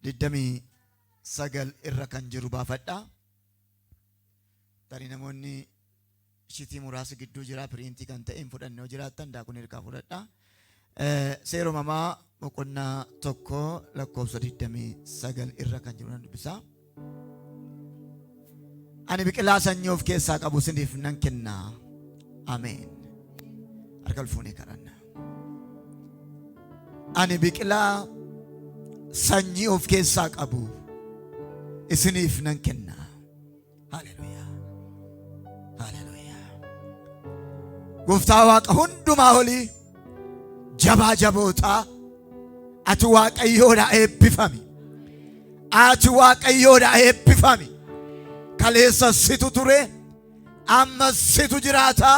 29 irra kan jiru baafadha. Tarii namoonni shitii muraasa gidduu jira piriintii kan ta'e hin fudhanne yoo jiraattan daakun hirkaa fudhadha. Seera uumamaa boqonnaa 1 lakkoofsa 29 irra kan jiru nan dubbisa. Ani biqilaa sanyii of keessaa qabu isiniif nan kenna. Ameen. Harka ol fuunee kadhanna. Ani biqilaa sanyii of keessaa qabu isiniif nan kenna. Haleluyaa. Haleluyaa. Gooftaa Waaqa hundumaa olii jabaa jabootaa ati Waaqayyoodha eebbifami. Ati Waaqayyoodha eebbifami. Kaleessa situ ture, amma situ jiraata,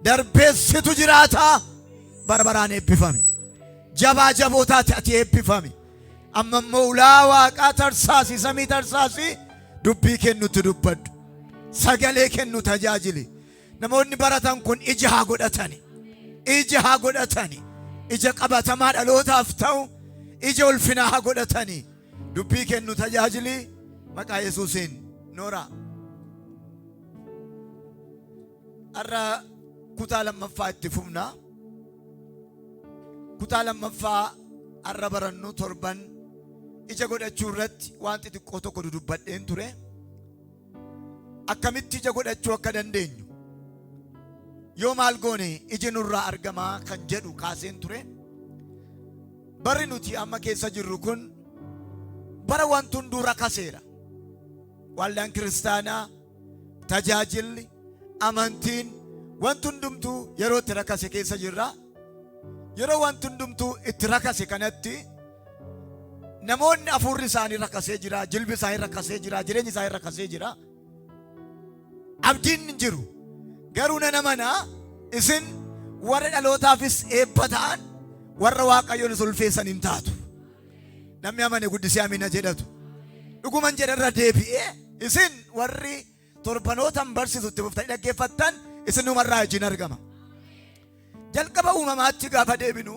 darbee situ jiraata, bara baraan eebbifami. Jabaa jabootaati ati eebbifami. Amma immoo ulaa Waaqaa tarsaasi, samii tarsaasi, dubbii kennutti dubbadhu. Sagalee kennu tajaajili. Namoonni baratan kun ija haa godhatani. Ija haa godhatani. Ija qabatamaa dhalootaaf ta'u, ija ulfinaa haa godhatani. Dubbii kennu tajaajili maqaa Yesuusiin noora. Har'a kutaa lammaffaa itti fufna. Kutaa lammaffaa har'a barannu torban ija godhachuu irratti waan xixiqqoo tokko dudubbadheen ture. Akkamitti ija godhachuu akka dandeenyu yoo maal goone iji nurraa argamaa kan jedhu kaaseen ture. Barri nuti amma keessa jirru kun bara wanti hunduu rakaseera. Waldaan kiristaanaa, tajaajilli, amantiin, wanti hundumtuu yeroo itti rakase keessa jirra. Yeroo wanti hundumtuu itti rakase kanatti namoonni hafuurri isaanii rakasee jira, jilbi isaanii rakasee jira, jireenyi isaanii rakasee jira. Abdiin hin jiru. Garuu nan amana isin warra dhalootaafis eebba ta'an warra Waaqayyoon ulfeessan hin taatu. Namni amane guddisee amina jedhatu. Dhuguman jedha irra deebi'ee isin warri torbanootan barsiisu itti fuftanii dhaggeeffattan isin numarraa ijiin argama. Jalqaba uumamaatti gaafa deebinu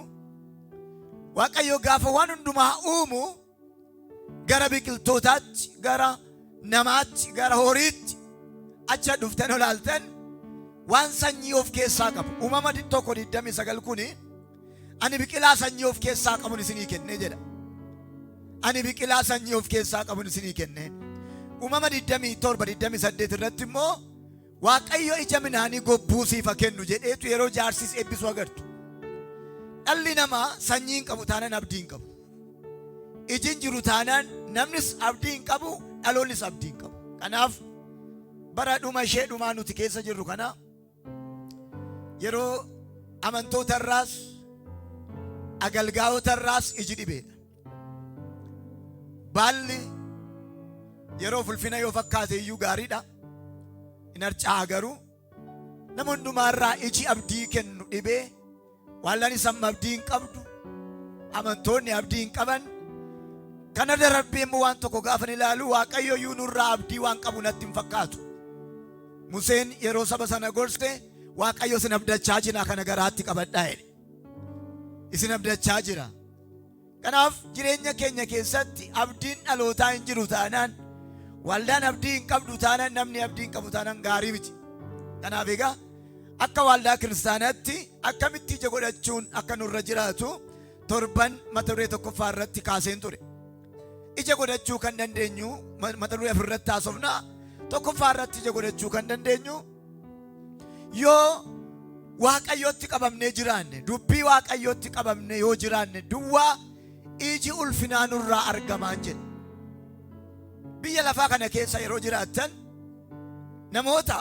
Waaqayyo gaafa waan hundumaa uumu gara biqiltootaatti, gara namaatti, gara horiitti acha dhuftan olaaltan waan sanyii of keessaa qabu. Uumama 1:29 kuni ani biqilaa sanyii of keessaa qabun isinii kenne jedha. Ani biqilaa sanyii of keessaa qabun isinii kenne. Uumama 27 28 irratti immoo Waaqayyo ija midhaanii gobbuu siif haa kennu jedheetu yeroo jaarsis eebbisu agartu. Dhalli namaa sanyii hin qabu taanaan abdii hin qabu. Iji hin jiru taanaan namnis abdii hin qabu, dhaloonnis abdii hin qabu. Kanaaf bara dhuma ishee dhumaa nuti keessa jirru kana yeroo amantoota irraas agalgaa'ota irraas iji dhibeedha. Baalli yeroo ulfina yoo fakkaate iyyuu gaariidha. Hin harca'a garuu nama hundumaa irraa iji abdii kennu dhibee waallaan amma abdii hin qabdu. Amantoonni abdii hin qaban. Kana darbee immoo waan tokko gaafan ilaalu Waaqayyo iyyuu nurraa abdii waan qabu natti hin fakkaatu. Museen yeroo saba sana gorse Waaqayyo isin abdachaa jira kana garaatti qabadhaa jedhe. Isin abdachaa jira. Kanaaf jireenya keenya keessatti abdiin dhalootaa hin jiru taanaan, waldaan abdii hin qabdu taanaan, namni abdii hin qabu taanaan gaarii miti. Kanaaf egaa akka waldaa kiristaanaatti akkamitti ija godhachuun akka nurra jiraatu torban mata duree tokkoffaa irratti kaaseen ture. Ija godhachuu kan dandeenyu mata duree afur irratti haasofna. Tokkoffaa irratti ija godhachuu kan dandeenyu yoo Waaqayyotti qabamnee jiraanne, dubbii Waaqayyotti qabamnee yoo jiraanne duwwaa iji ulfinaa nurraa argamaan jedhe. Biyya lafaa kana keessa yeroo jiraattan namoota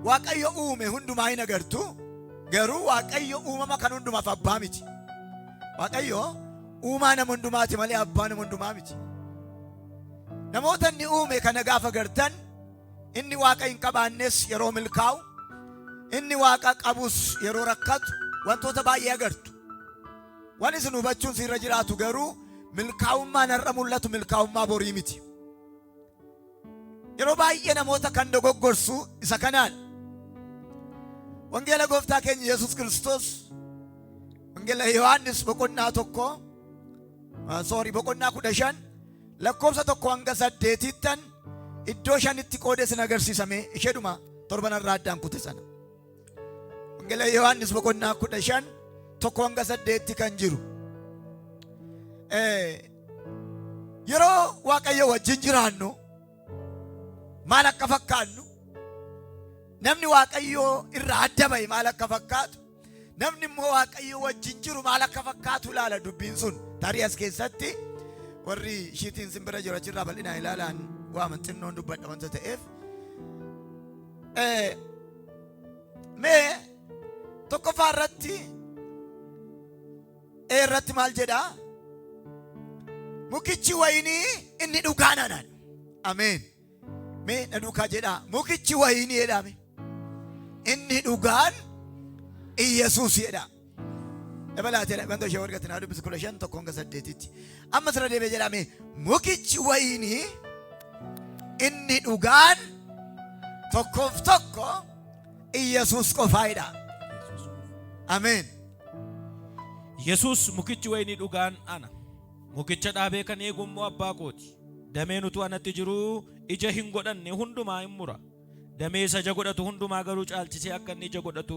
Waaqayyo uume hundumaa hin agartu, garuu Waaqayyo uumama kan hundumaaf abbaa miti. Waaqayyo uumaa nama hundumaati malee abbaa nama hundumaa miti. Namoota inni uume kana gaafa gartan Inni Waaqa hin qabaannes yeroo milkaa'u, inni Waaqa qabus yeroo rakkatu wantoota baay'ee agartu. Waan isin hubachuun siirra jiraatu garuu milkaa'ummaan har'a mul'atu milkaa'ummaa borii miti. Yeroo baay'ee namoota kan dogoggorsu isa kanaadha. Wangeela Gooftaa keenya Yesuus Kiristoos Wangeela Yohaannis boqonnaa 1 sorry boqonnaa 15 Lakkoofsa 1 hanga 8ttan iddoo shanitti qoodee sin agarsiisame isheedhuma torbanarraa addaan kute sana. Wangeela Yohaannis boqonnaa 15 1 hanga 8tti kan jiru. Yeroo Waaqayyo wajjin jiraannu maal akka fakkaannu, namni Waaqayyoo irraa adda ba'e maal akka fakkaatu, namni immoo Waaqayyo wajjin jiru maal akka fakkaatu ilaala dubbiin sun. Tarii as keessatti warri ishiitiin simbira jiru achirraa bal'inaan ilaalaan waaman xinnoon dubbadha wanta ta'eef. Mee tokkoffaa irratti E irratti maal jedhaa? Mukichi wayinii inni dhugaan anaan. Ameen. Mee na duukaa jedhaa. Mukichi wayinii jedhame. Inni dhugaan Iyyasuus jedha. Dabalaateedha. Wanta ishee warqatti naa dubbisu 15 1 hanga 8tti. Amma sirra deebi'ee jedhame mukichi wayinii inni dhugaan tokkoof tokko Iyyasuus qofaadha. Ameen. Yesuus mukichi wayinii dhugaan ana. Mukicha dhaabee kan eegu immoo abbaa kooti. Dameen utuu anatti jiruu ija hin godhanne hundumaa in mura. Damee isa ija godhatu hundumaa garuu caalchisee akka inni ija godhatu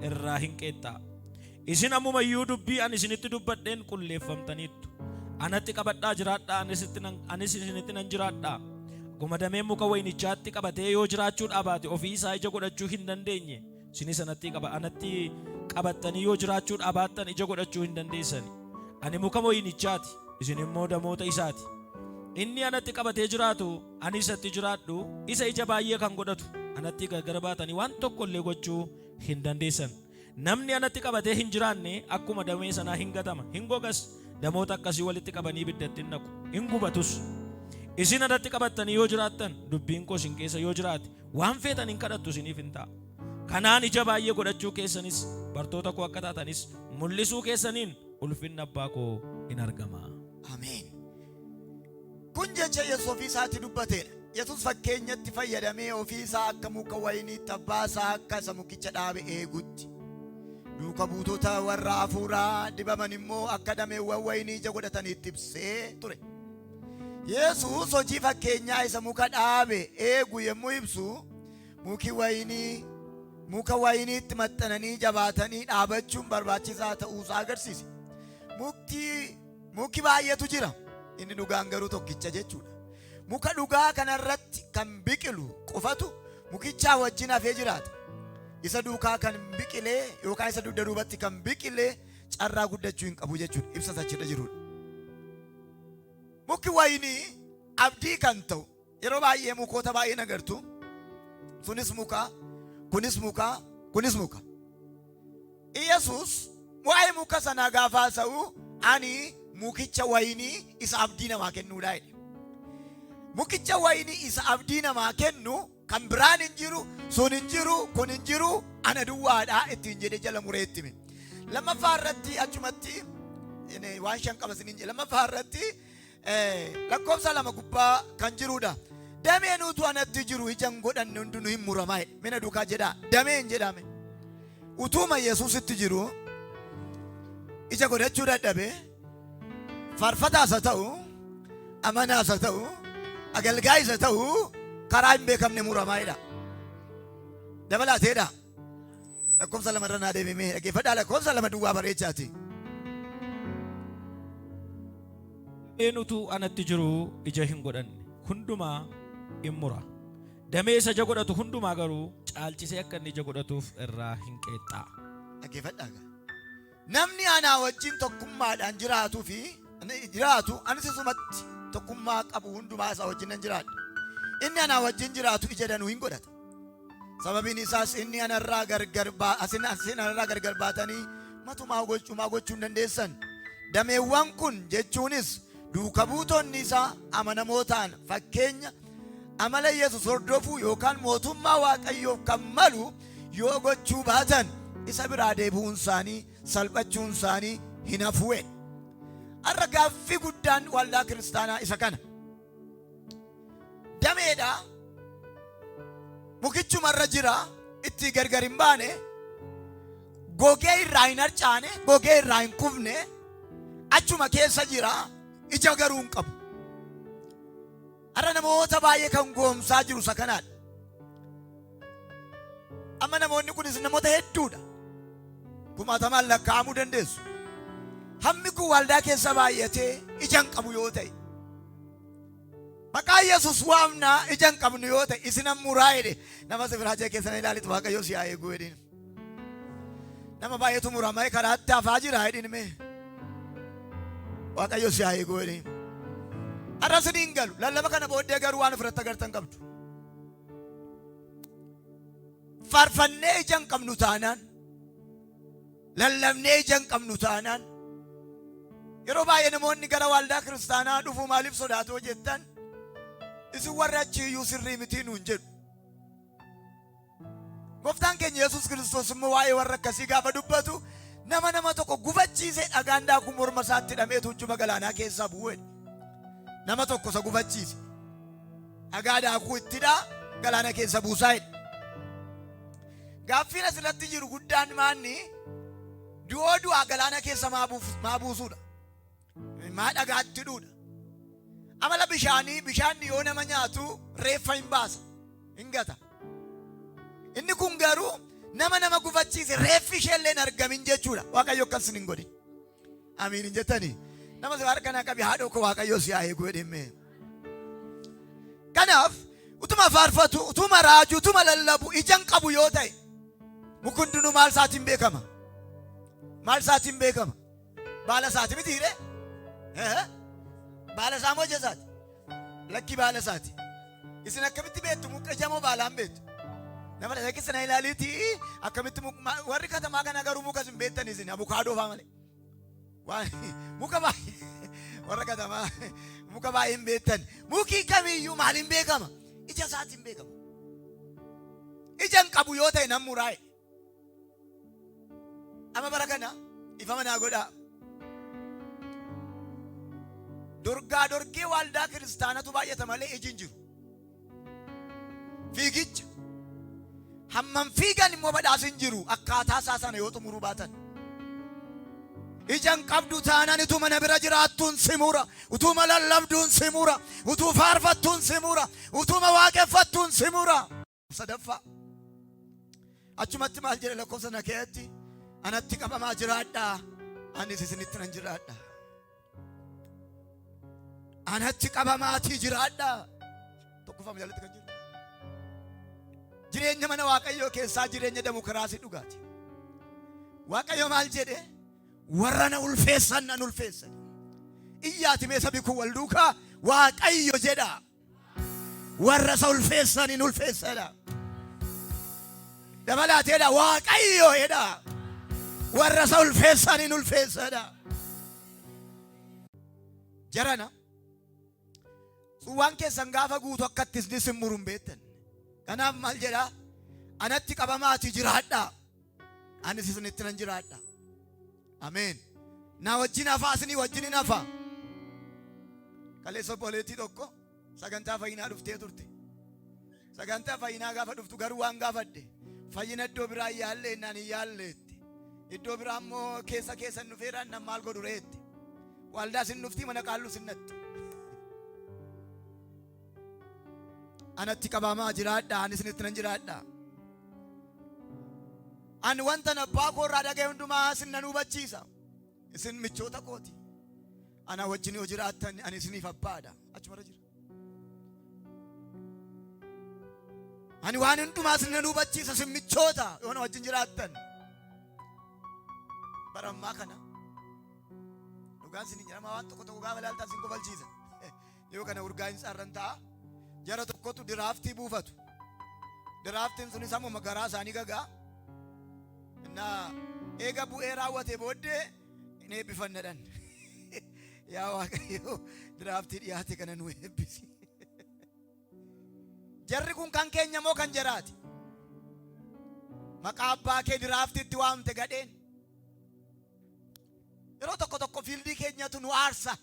irraa hin qeexxa'a. Isin ammuma iyyuu dubbii ani isinitti dubbadheen qulleeffamtaniittu. Anatti qabadhaa jiraadhaa, anis isinitti nan jiraadhaa. Akkuma dameen muka wayinichaatti qabatee yoo jiraachuu dhaabaate ofii isaa ija godhachuu hin dandeenye, isinis anatti qabattanii yoo jiraachuu dhaabaattan ija godhachuu hin dandeessani. Ani muka wayinichaati, isin immoo damoota isaati. Inni anatti qabatee jiraatu, ani isatti jiraadhu, isa ija baay'ee kan godhatu. Anatti gargar baatanii waan tokko illee gochuu hin dandeessan. Namni anatti qabatee hin jiraanne akkuma damee sanaa hin gatama, hin gogas. Damoota akkasii walitti qabanii ibiddatti hin naqu, hin gubatus. Isin anatti qabattanii yoo jiraattan, dubbiin koo isin keessa yoo jiraate, waan feetan hin kadhattu isiniif hin ta'a. Kanaan ija baay'ee godhachuu keessanis, bartoota koo akka taatanis mul'isuu keessaniin ulfinni abbaa koo in argama. Ameen. Kun jecha Yesuus ofii isaatii dubbateedha. Yesuus fakkeenyatti fayyadamee ofii isaa akka muka wayiniitti abbaa isaa akka isa mukicha dhaabe eegutti. Duuka buutota warra hafuuraa dibaman immoo akka dameewwan wayinii ija godhataniitti ibsee ture. Yesuus hojii fakkeenyaa isa muka dhaabe eegu yommuu ibsu muki wayinii muka wayiniitti maxxananii jabaatanii dhaabachuun barbaachisaa ta'uusaa agarsiise. Mukti muki baay'eetu jira. Inni dhugaan garuu tokkicha jechuudha. Muka dhugaa kanarratti kan biqilu qofatu mukichaa wajjin hafee jiraata. Isa duukaa kan biqilee yookaan isa dugda duubatti kan biqilee carraa guddachuu hin qabu jechuudha. Ibsa achirra jirudha. Muki wayinii abdii kan ta'u yeroo baay'ee mukoota baay'een agartu. Sunis muka, kunis muka, kunis muka. Iyesuus waa'ee muka sanaa gaafa haasa'u ani mukicha wayinii isa abdii namaa kennuudha jedhe. Mukicha wayinii isa abdii namaa kennu kan biraan hin jiru, sun hin jiru, kun hin jiru, ana duwwaadha ittiin jedhee jala muree itti hime. Lammaffaa irratti achumatti waan shan qaba isiniin jedhe. Lammaffaa irratti lakkoofsa 2 gubbaa kan jirudha. Dameen utuu anatti jiru ija hin godhanne hundinuu hin muramaa jedhe. Mina duukaa jedhaa. Dameen jedhame. Utuuma Yesuusitti jiru ija godhachuu dadhabe faarfataas haa ta'u, amanaas haa ta'u, agalgaayis haa ta'u karaa hin beekamne muramaa jedha. Dabalaateedha. Lakkoofsa 2 irra naa deemimee dhaggeeffadhaa lakkoofsa 2 duwwaa bareechaati. Dameen utuu anatti jiruu ija hin godhanne hundumaa in mura. Damee isa ija godhatu hundumaa garuu caalchisee akka inni ija godhatuuf irraa hin qeexxa'a. Dhaggeeffadhaa gaa. Namni anaa wajjin tokkummaadhaan jiraatuu fi jiraatu anis isumatti tokkummaa qabu hundumaa isaa wajjin nan jiraadha. Inni anaa wajjin jiraatu ija danuu hin godhata. Sababiin isaas inni anarraa gargar asin asin anarraa gargar baatanii matumaa gochumaa gochuu hin dandeessan. Dameewwan kun jechuunis duuka buutonni isaa amanamoo ta'an fakkeenya amala Yesus hordofuu yookaan mootummaa Waaqayyoof kan malu yoo gochuu baatan isa biraa deebi'uun isaanii salphachuun isaanii hin hafuwe. Har'a gaaffii guddaan waldaa kiristaanaa isa kana. Dameedha. Mukichuma irra jira. Itti gargar hin baane. Gogee irraa hin harcaane. Gogee irraa hin kufne. Achuma keessa jira. Ija garuu hin qabu. Har'a namoota baay'ee kan goomsaa jiru isa kanaadha. Amma namoonni kunis namoota hedduudha. Kumaatamaan lakkaa'amuu dandeessu. Hammi kun waldaa keessa baay'atee ija hin qabu yoo ta'e. Maqaa Yesuus waamnaa ija hin qabnu yoo ta'e isinan muraa jedhe nama si biraa jee keessan ilaalitu Waaqayyo si haa eeguu jedhiin. Nama baay'eetu muramee karaatti hafaa jira jedhiin mee. Waaqayyo si haa eeguu jedhiin. Har'a isiniin galu lallaba kana booddee garuu waan ofirratti agartan qabdu. Faarfannee ija hin qabnu taanaan, lallabnee ija hin qabnu taanaan, yeroo baay'ee namoonni gara waldaa kiristaanaa dhufuu maaliif sodaatu yoo jettan, isin warri achii iyyuu sirrii mitii nuun jedhu. Gooftaan keenya Yesuus Kiristoos immoo waa'ee warra akkasii gaafa dubbatu nama nama tokko gufachiise dhagaan daakuu morma isaatti hidhamee tuujjuba galaanaa keessaa bu'u jedhe. Nama tokko isa gufachiise. Dhagaa daakuu itti hidhaa galaana keessa buusaa jedhe. Gaaffiin asirratti jiru guddaan maanni du'oo du'aa galaana keessa maa buusuudha? Maa dhagaatti hidhuudha? Amala bishaanii bishaanni yoo nama nyaatu reeffa hin baasa, hin gata. Inni kun garuu nama nama gufachiise reeffi ishee illee hin argamin jechuudha. Waaqayyo akkas hin godhin. Amiin hin jettanii. Nama si harka naa qabi haadhoo koo Waaqayyo si haa eegu jedhee. Kanaaf utuma faarfatu, utuma raaju, utuma lallabu ija hin qabu yoo ta'e muki hundinuu maal isaatiin beekama? Maal isaatiin beekama? Baala isaati miti hiree? Baala isaa moo ija isaati? Lakki baala isaati. Isin akkamitti beektu muka ija moo baalaan beektu? Nama dhaqee sana ilaaliiti akkamitti warri katamaa kana garuu muka isin beektan isin abukaadoo faa malee. Waan muka baay'ee warra katamaa muka baay'ee hin beektan. Muki kamiyyuu maaliin beekama? Ija isaatiin beekama. Ija hin qabu yoo ta'e nan muraa'e. Amma bara kana ifama naa godhaa. Dorgaa dorgee waldaa kiristaanatu baay'ata malee iji hin jiru. Fiigicha. Hammam fiigan immoo badhaasi hin jiru akkaataa isaa sana yoo xumuruu baatan. Ija hin qabdu taanaan utuma na bira jiraattuun si mura, utuma lallabduun si mura, utuu faarfattuun si mura, utuma waaqeffattuun si mura. Sadaffaa achumatti maal jedhe lakkoofsa na keessatti anatti qabamaa jiraadhaa anis isinitti nan jiraadha. Anatti qabamaatii jiraadhaa. Tokkoffaa jalatti kan jiru. Jireenya mana Waaqayyoo keessaa jireenya demokiraasii dhugaati. Waaqayyo maal jedhe? Warra na ulfeessan nan ulfeessan. Iyyaati mee sabi kun wal duukaa Waaqayyo jedha. Warra isa ulfeessan hin ulfeessadha. Dabalaateedha Waaqayyo jedha. Warra isa ulfeessan hin ulfeessadha. Jarana tsuwwaan keessan gaafa guutu akka itti isin isin muru hin beektan. Kanaaf maal jedha? Anatti qabamaati jiraadhaa. Anis isinitti nan jiraadha. Ameen. Na wajjin hafaa isinii wajjin hin hafa. Kaleessa obboleettii tokko sagantaa fayyinaa dhuftee turte. Sagantaa fayyinaa gaafa dhuftu garuu waan gaafadhe fayyina iddoo biraa hin yaallee innaan hin yaalleetti. Iddoo biraa immoo keessa keessan dhufeeraan nan maal godhu reette. Waldaa sin dhuftii mana qaalluu sin natti. Anatti qabamaa jiraadha ani isinitti nan jiraadha. Ani wantan abbaa koo irraa dhaga'e hundumaa isin nan hubachiisa. Isin michoota kooti. Ana wajjin yoo jiraattan ani isiniif abbaadha. Achumarra jira. Ani waan hundumaa isin nan hubachiisa isin michoota yoo na wajjin jiraattan. Bara ammaa kana dhugaan isin hin jedhama waan tokko tokko gaafa ilaaltan isin kofalchiisa. Yoo kana urgaa'iinsa irran ta'a. Jara tokkotu diraaftii buufatu. Diraaftiin sunis ammuma garaa isaanii gagaa. Innaa eega bu'ee raawwate booddee hin eebbifannadhan. Yaa Waaqayyo diraaftii dhiyaate kana nu eebbisi. Jarri kun kan keenya moo kan jaraati? Maqaa abbaa kee diraaftiitti waamte gadheen. Yeroo tokko tokko fiildii keenyatu nu aarsa.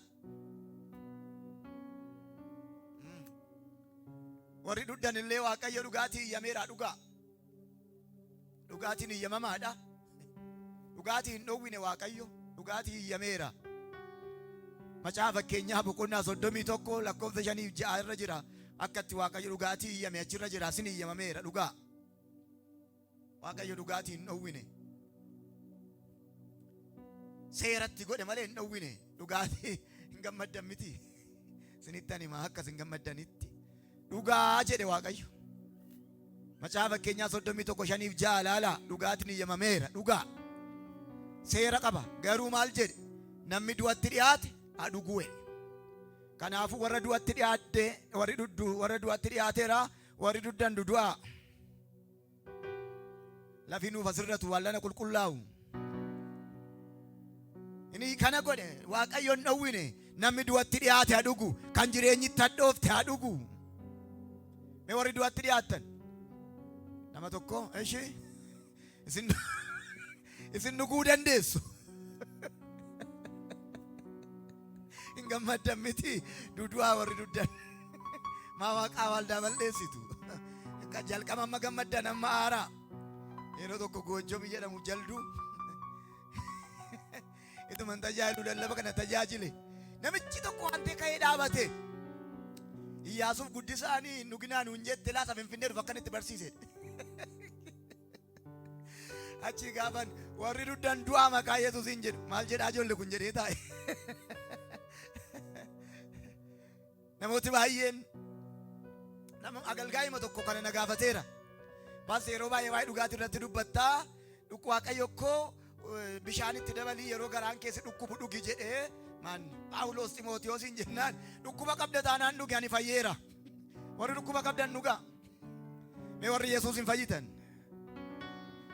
Warri dhudhan illee Waaqayyo dhugaatii iyyameera dhugaa. Dhugaatiin iyyamamaadha. Dhugaatii hin dhowwine Waaqayyo dhugaatii iyyameera. Macaafa Fakkeenyaa boqonnaa 31 lakkoofsa 5 fi 6 irra jira. Akka itti Waaqayyo dhugaatii iyyame achirra jira. Sin iyyamameera dhugaa. Waaqayyo dhugaatii hin dhowwine. Seeratti godhe malee hin dhowwine. Dhugaatii hin gammaddan miti. Sinittan hima akka isin gammaddanitti. Dhugaa jedhe Waaqayyo. Macaafa Fakkeenyaa 31 5 fi 6 ilaalaa. Dhugaatiin iyyamameera. Dhugaa. Seera qaba. Garuu maal jedhe? Namni du'atti dhiyaate haa dhuguu jedhe. Kanaafuu warra du'atti dhiyaadde warri dhuddu warra du'atti dhiyaateera warri duddan dudu'aa. Lafi nuuf asirratu waallana qulqullaa'u. Inni kana godhe Waaqayyo hin dhowwine. Namni du'atti dhiyaate haa dhugu. Kan jireenyi itti hadhoofte haa dhugu. Mee warri du'atti dhiyaattan nama tokko ishi isin isin dhuguu dandeessu. Hin gammaddan miti dudu'aa warri duddan. Maa waaqaa waldaa balleessitu. Akka jalqaba amma gammaddan amma aaraa. Yeroo tokko goojjoomi jedhamu jalduu. Ituman tajaajilu lallaba kana tajaajile. Namichi tokko waan ta'e ka'ee dhaabate. Iyyaasuuf guddisaanii hin dhuginaa nuun jette laata Finfinnee dhufa akkan itti barsiise. Achi gaafan warri duddan du'aa maqaa Yesuusiin jedhu maal jedhaa ijoolli kun jedhee taa'e. Namooti baay'een nama agalgaa'ima tokko kana na gaafateera. Baas yeroo baay'ee waa'ee dhugaatii irratti dubbattaa dhukku Waaqayyo koo bishaan itti dabalii yeroo garaan keessa dhukkubu dhugi jedhee maan Phaawulos Ximootiyoosiin jennaan dhukkuba qabda taanaan dhugi ani fayyeera. Warri dhukkuba qabdan dhugaa. Mee warri Yesuus hin fayyitan.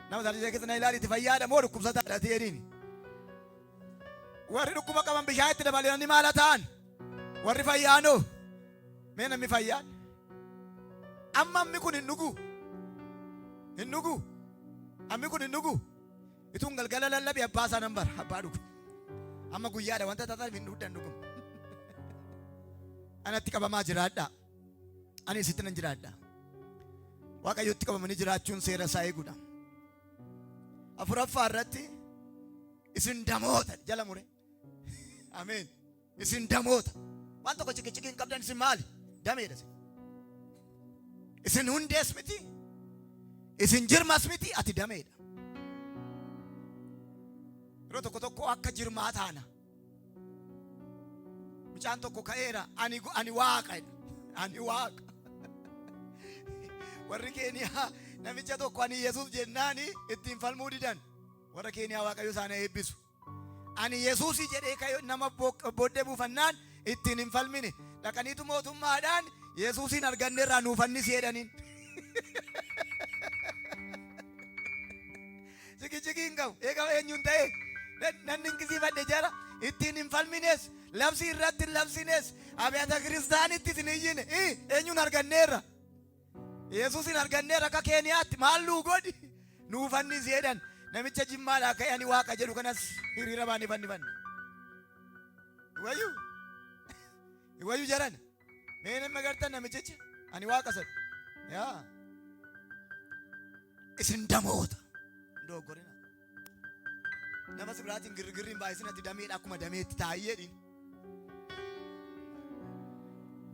Nama tajaajila keessa na ilaali itti fayyaadha moo dhukkubsataadha ati jedhiini. Warri dhukkuba qaban bishaan itti dabalanii maal haa ta'an? Warri fayyaanoo? Mee namni fayyaan? Amma ammi kun hin dhugu. Hin dhugu. Ammi kun hin dhugu. Ituun galgala lallabi abbaa isaa nan bara. Abbaa dhugu. Amma guyyaadha wanta taatan hin dhugdan dhugum. Anatti qabamaa jiraadhaa. Ani isitti nan jiraadha. Waaqayyotti qabamanii jiraachuun seera isaa eeguudha. Afuraffaa irratti isin damoota jala mure. Ameen. Isin damoota. Waan tokko ciqiciqii hin qabdan isin maali? Dameedha isin. Isin hundees miti. Isin jirmas miti ati dameedha. Yeroo tokko tokko akka jirmaa taana. Mucaan tokko ka'eera ani ani waaqa jedha. Ani waaqa. Warri Keeniyaa namicha tokko ani Yesuus jennaani ittiin falmuu didan. Warra Keeniyaa Waaqayyo isaan haa eebbisu. Ani Yesuusi jedhee ka'e nama booddee buufannaan ittiin hin falmine. Dhaqaniitu mootummaadhaan Yesuusiin arganneerraa nuu fannisi jedhaniin. Ciqiciqii hin qabu. Eega eenyuun ta'e nan dinqisiifadhe jara ittiin hin falmines labsii irratti hin labsines abiyaata kiristaanittis hin iyyine. Eenyuun arganneerra. Yesuusin arganneerra akka Keeniyaatti maal nuu godhi nuu fannisi jedhan. Namicha Jimmaadhaa ka'e ani waaqa jedhu kanas hiriira baanee fannifanne. Wayyuu wayyuu jaran. Mee nama gartan namichicha ani waaqa sana. Yaa. Isin damoota. Hin dogoggorina. Nama si biraatiin girgirri hin baay'isin ati dameedha akkuma dameetti taa'ii jedhiin.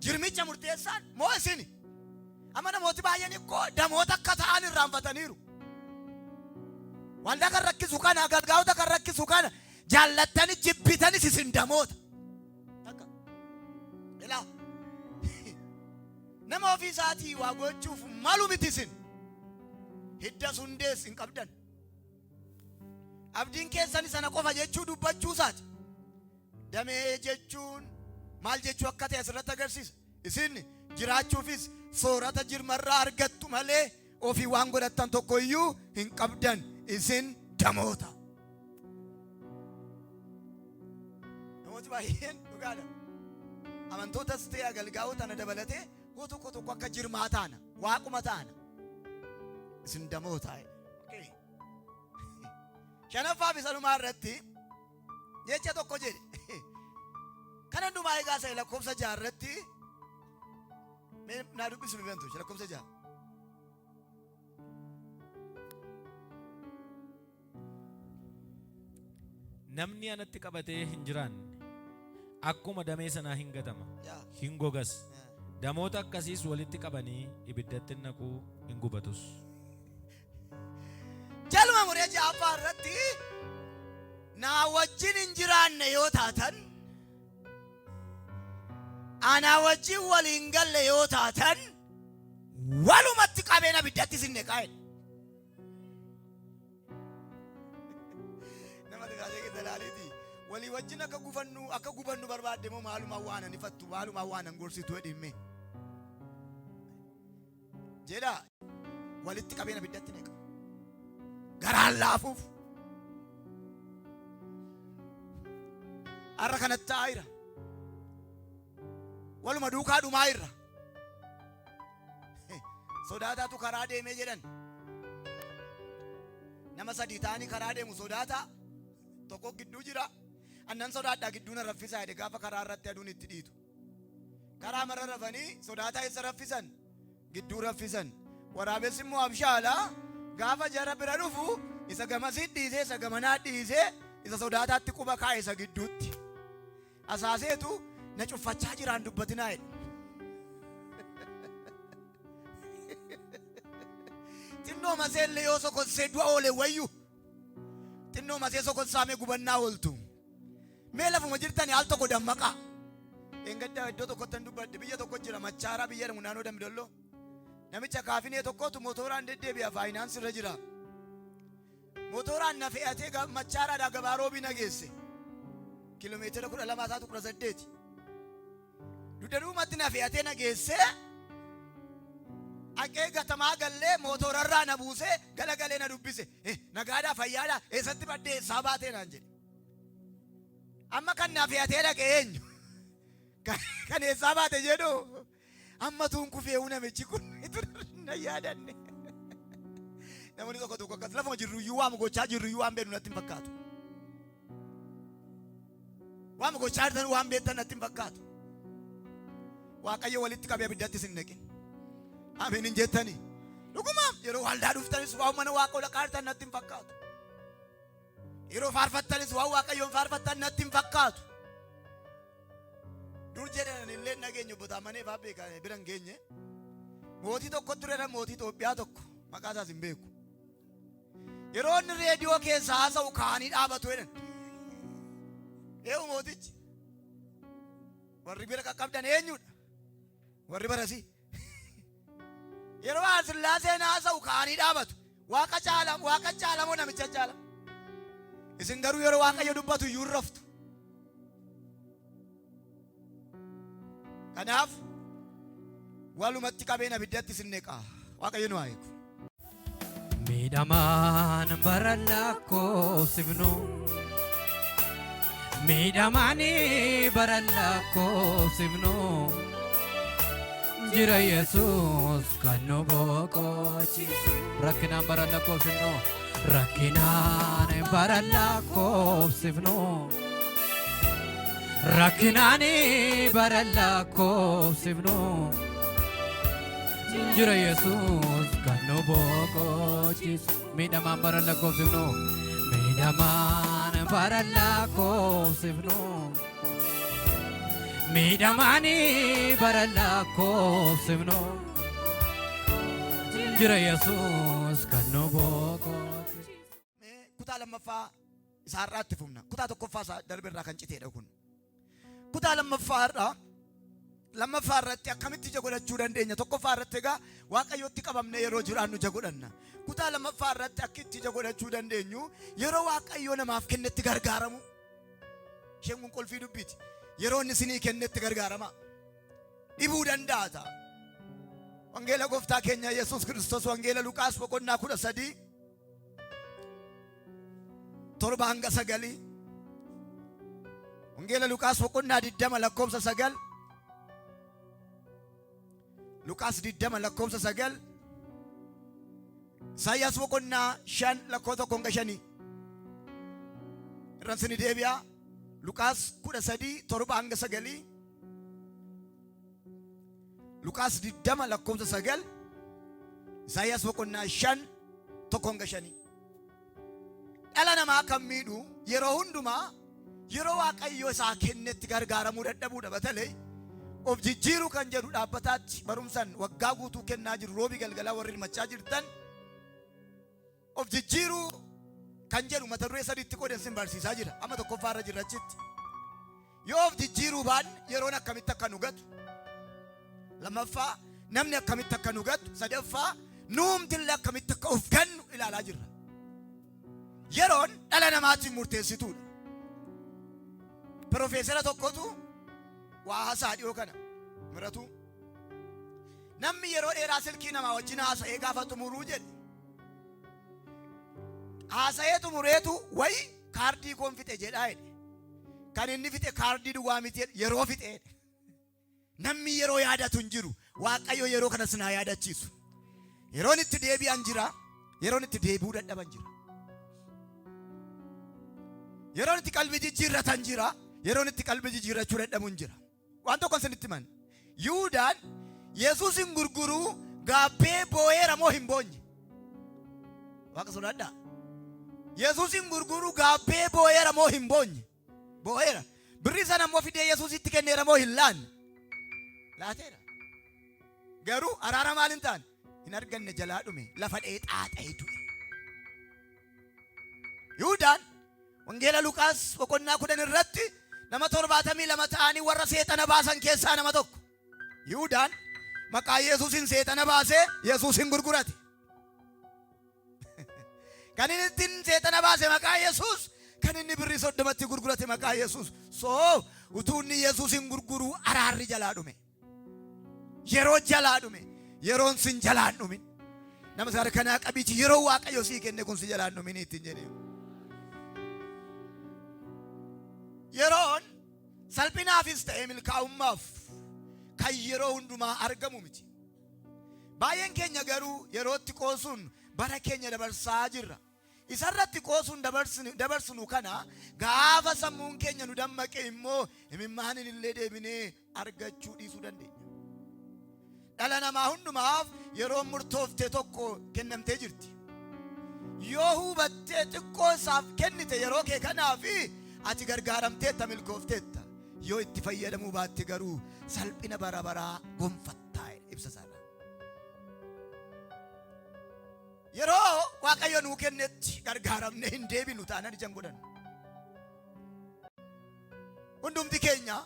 Jirmicha murteessaan moo isini? Amma namooti baay'een ikkoo damoota akka ta'an irraanfataniiru. Waldaa kan rakkisu kana, agalgaa'ota kan rakkisu kana jaallattani jibbitanis isin damoota. Takka. Ilaa. Nama ofii isaatii waa gochuuf malu miti isin. Hiddas hundees hin qabdan. Abdiin keessan sana qofa jechuu dubbachuu isaati. Damee jechuun maal jechuu akka ta'e asirratti agarsiisa. Isin jiraachuufis soorata jirmarraa argattu malee ofii waan godhattan tokko iyyuu hin qabdan. Isin damoota. Namooti baay'een dhugaadha. Amantootas ta'e agalgaa'ota na dabalatee hoo tokko tokko akka jirmaa taana, waaquma taana. Isin damoota. Okay. Shanaffaa fi salumaa irratti jecha tokko jedhe. Kan hundumaa egaa isa lakkoofsa 6 irratti mee naa dubbisu bibantu lakkoofsa 6. Namni anatti qabatee hin jiraanne Akkuma damee sanaa hin gatama, hin gogas. Damoota akkasiis walitti qabanii ibiddatti hin naqu, hin gubatus. Jaluma muree ja'affaa irratti naa wajjin hin jiraanne yoo taatan, anaa wajjin waliin galle yoo taatan, walumatti qabeen abiddatti isin neqaa jedhe. Nama xiqqaatee keessa ilaaliiti. Walii wajjin akka gufannu akka gubannu barbaadde moo maalumaa waan an ifattu maalumaa waan an gorsitu jedhimme. Jedha walitti qabeen abiddatti neqa. Garaan laafuuf. Har'a kanatti ta'aa jira. Waluma duukaa dhumaa irra. Sodaataatu karaa deemee jedhan. Nama sadii ta'anii karaa deemu sodaataa tokko gidduu jira. Annan sodaadhaa gidduu na raffisaa jedhe gaafa karaa irratti aduun itti dhiitu. Karaa marra rafanii sodaataa eessa raffisan? Gidduu raffisan. Waraabessi immoo abshaala gaafa jara bira dhufu isa gamasii dhiisee isa gamanaa dhiisee isa sodaataatti quba kaa'e isa gidduutti. Asaaseetu na cuffachaa jiraan dubbatinaa jedhe. Xinnoo maseellee yoo sokossee du'a oole wayyu. Xinnoo masee sokossaamee gubannaa ooltu. Mee lafuma jirtani al tokko dammaqaa. Engaddaa iddoo tokkotti dubbadde biyya tokko jira Machaaraa biyya jedhamu naannoo Dambidolloo. Namicha kaafinee tokkotu motoraan deddeebi'a faayinaansii irra jira. Motoraan na fe'atee Machaaraadhaa gabaa Roobii na geesse. Kiiloomeetira 12 taatu 18. Dugda duubatti na fe'atee na geessee dhaqee gatamaa gallee mootorarraa na buusee galagalee na dubbise. Nagaadhaa fayyaadhaa eessatti baddee eessaa baatee naan jedhe. Amma kan na fe'atee dhaqe eenyu? Kan eessaa baate jedhu amma tuun kufeewu namichi kun na yaadanne. Namoonni tokko tokko akkas lafuma jirruyyuu waama gochaa jirruyyuu waan beeknu natti hin fakkaatu. Waama gochaa jirtan waan beektan natti hin fakkaatu. Waaqayyo walitti qabee abiddatti isin naqin. Ameen hin jettanii. Dhuguma yeroo waldaa dhuftanis waan mana waaqa dhaqaa jirtan natti hin fakkaatu. Yeroo faarfattanis waan Waaqayyoon faarfattan natti hin fakkaatu. Dur jedhan illee nageenya obbo Taammanee fa'aa beekan bira hin geenye. Mootii tokko ture mootii Itoophiyaa tokko maqaa isaas hin beeku. Yeroo inni reediyoo keessa haasa'u kaanii dhaabatu jedhan. Eewu mootichi. Warri bira qaqqabdan eenyudha? Warri barasii. Yeroo Sillaaseen haasa'u kaanii dhaabatu. Waaqa caala, waaqa caala moo namicha caala? Isin garuu yeroo Waaqayyo dubbatu iyyuu hin raftu. Kanaaf walumatti qabeen abiddatti isin neqa. Waaqayyo nu haa eegu. Miidhamaan bara lakkoofsifnu, miidhamaan bara lakkoofsifnu, jira Yesuus kan nu boqochiisu. Rakkinaan bara lakkoofsifnu, rakkinaan bara lakkoofsifnu, rakkinaan bara lakkoofsifnu, jira Yesuus kan nu boqochiisu. Miidhamaan bara lakkoofsifnu, miidhamaan bara lakkoofsifnu, miidhamaan bara lakkoofsifnu, jira Yesuus kan nu boqochiisu. Mee kutaa lammaffaa isaa har'aa itti fufna. Kutaa tokkoffaa isaa darbe irraa kan citeedha kun. Kutaa lammaffaa har'aa lammaffaa irratti akkamitti ija godhachuu dandeenya? Tokkoffaa irratti egaa Waaqayyotti qabamnee yeroo jiraannu ija godhanna. Kutaa lammaffaa irratti akka itti ija godhachuu dandeenyu yeroo Waaqayyo namaaf kennetti gargaaramu. Isheen kun qulfii dubbiiti. Yeroo inni isinii kennetti gargaarama. Dhibuu danda'a ta'a. Wangeela gooftaa keenya Yesuus Kiristoos Wangeela Luqaas boqonnaa 13 7 hanga 9, Wangeela Luqaas boqonnaa 20 lakkoofsa 9, Luqaas 20 lakkoofsa 9, Isaayyaas boqonnaa 5 lakkoofsa 1 hanga 5 irran sini deebi'a. Luqaas 13 7 hanga 9, Luqaas 20 lakkoofsa 9, Isaayyaas boqonnaa 5 1 hanga 5. Dhala namaa kan miidhu yeroo hundumaa Yeroo Waaqayyo isaa kennetti gargaaramuu dadhabuudha. Bataley of jijjiiruu kan jedhu dhaabbataatti barumsan waggaa guutuu kennaa jiru roobii galgalaa warri hirmachaa jirtan of jijjiiruu kan jedhu mata duree sadiitti qooden sin barsiisaa jira. Amma tokkoffaa irra jirra achitti. Yoo of jijjiiruu baanne yeroon akkamitti akka nu gatu. Lammaffaa namni akkamitti akka nu gatu. Sadaffaa nuumtillee akkamitti akka of gannu ilaalaa jirra. Yeroon dhala namaatiif murteessituudha. Pirofeesara tokkotu waa haasaa dhiyoo kana miratu. Namni yeroo dheeraa silkii namaa wajjin haasa'ee gaafa xumuruu jedhe. Haasa'ee xumureetu wayi kaardii koon fixe jedhaa jedhe. Kan inni fixe kaardii duwwaa miti jedhe yeroo fixe jedhe. Namni yeroo yaadatu hin jiru. Waaqayyo yeroo kana sin haa yaadachiisu. Yeroon itti deebi'an jira. Yeroon itti deebi'uu dadhaban jira. Yeroon itti qalbii jijjiirratan jira. Yeroon itti qalbii jijjiirrachuu dadhabuun jira. Waan tokko isinitti himan. Yihuudaan Yesuusin gurguruu gaabbee boo'eera moo hin boonye? Waaqa sodaadhaa. Yesuusin gurguruu gaabbee boo'eera moo hin boonye? Boo'eera. Birrii sana immoo fidee Yesuusitti kenneera moo hin laanne? Laateera. Garuu araara maal hin taane? Hin arganne jalaa dhume. Lafa dha'ee xaaxa'ee du'e. Yihuudaan Wangeela Luqaas boqonnaa 10 irratti nama 72 ta'anii warra seexana baasan keessaa nama tokko. Yihuudaan maqaa Yesuusin seexana baasee Yesuusin gurgurate. Kan inni ittiin seexana baase maqaa Yesuus, kan inni birrii 30tti gurgurate maqaa Yesuus. So utuu inni Yesuusin gurguruu araarri jalaa dhume. Yeroo jalaa dhume. Yeroon sin jalaa hin dhumin. Nama isa harkanaa qabiiti yeroo Waaqayyo sii kenne kun si jalaa hin dhumin ittiin jedhee. Yeroon salphinaafis ta'ee milkaa'ummaaf kan yeroo hundumaa argamu miti. Baay'een keenya garuu yerootti qoosuun bara keenya dabarsaa jirra. Isarratti qoosuun dabarsinu kana gaafa sammuun keenya nu dammaqe immoo imimmaaniin illee deebinee argachuu dhiisuu dandeenya. Dhala namaa hundumaaf yeroon murtoofte tokko kennamtee jirti. Yoo hubattee xiqqoo isaaf kennite yeroo kee kanaaf ati gargaaramteetta milkoofteetta. Yoo itti fayyadamuu baatte garuu salphina bara baraa gonfattaa ibsa isaarraa. Yeroo Waaqayyo nuu kennetti gargaaramnee hin deebinu taanaan ija hin godhannu. Hundumti keenya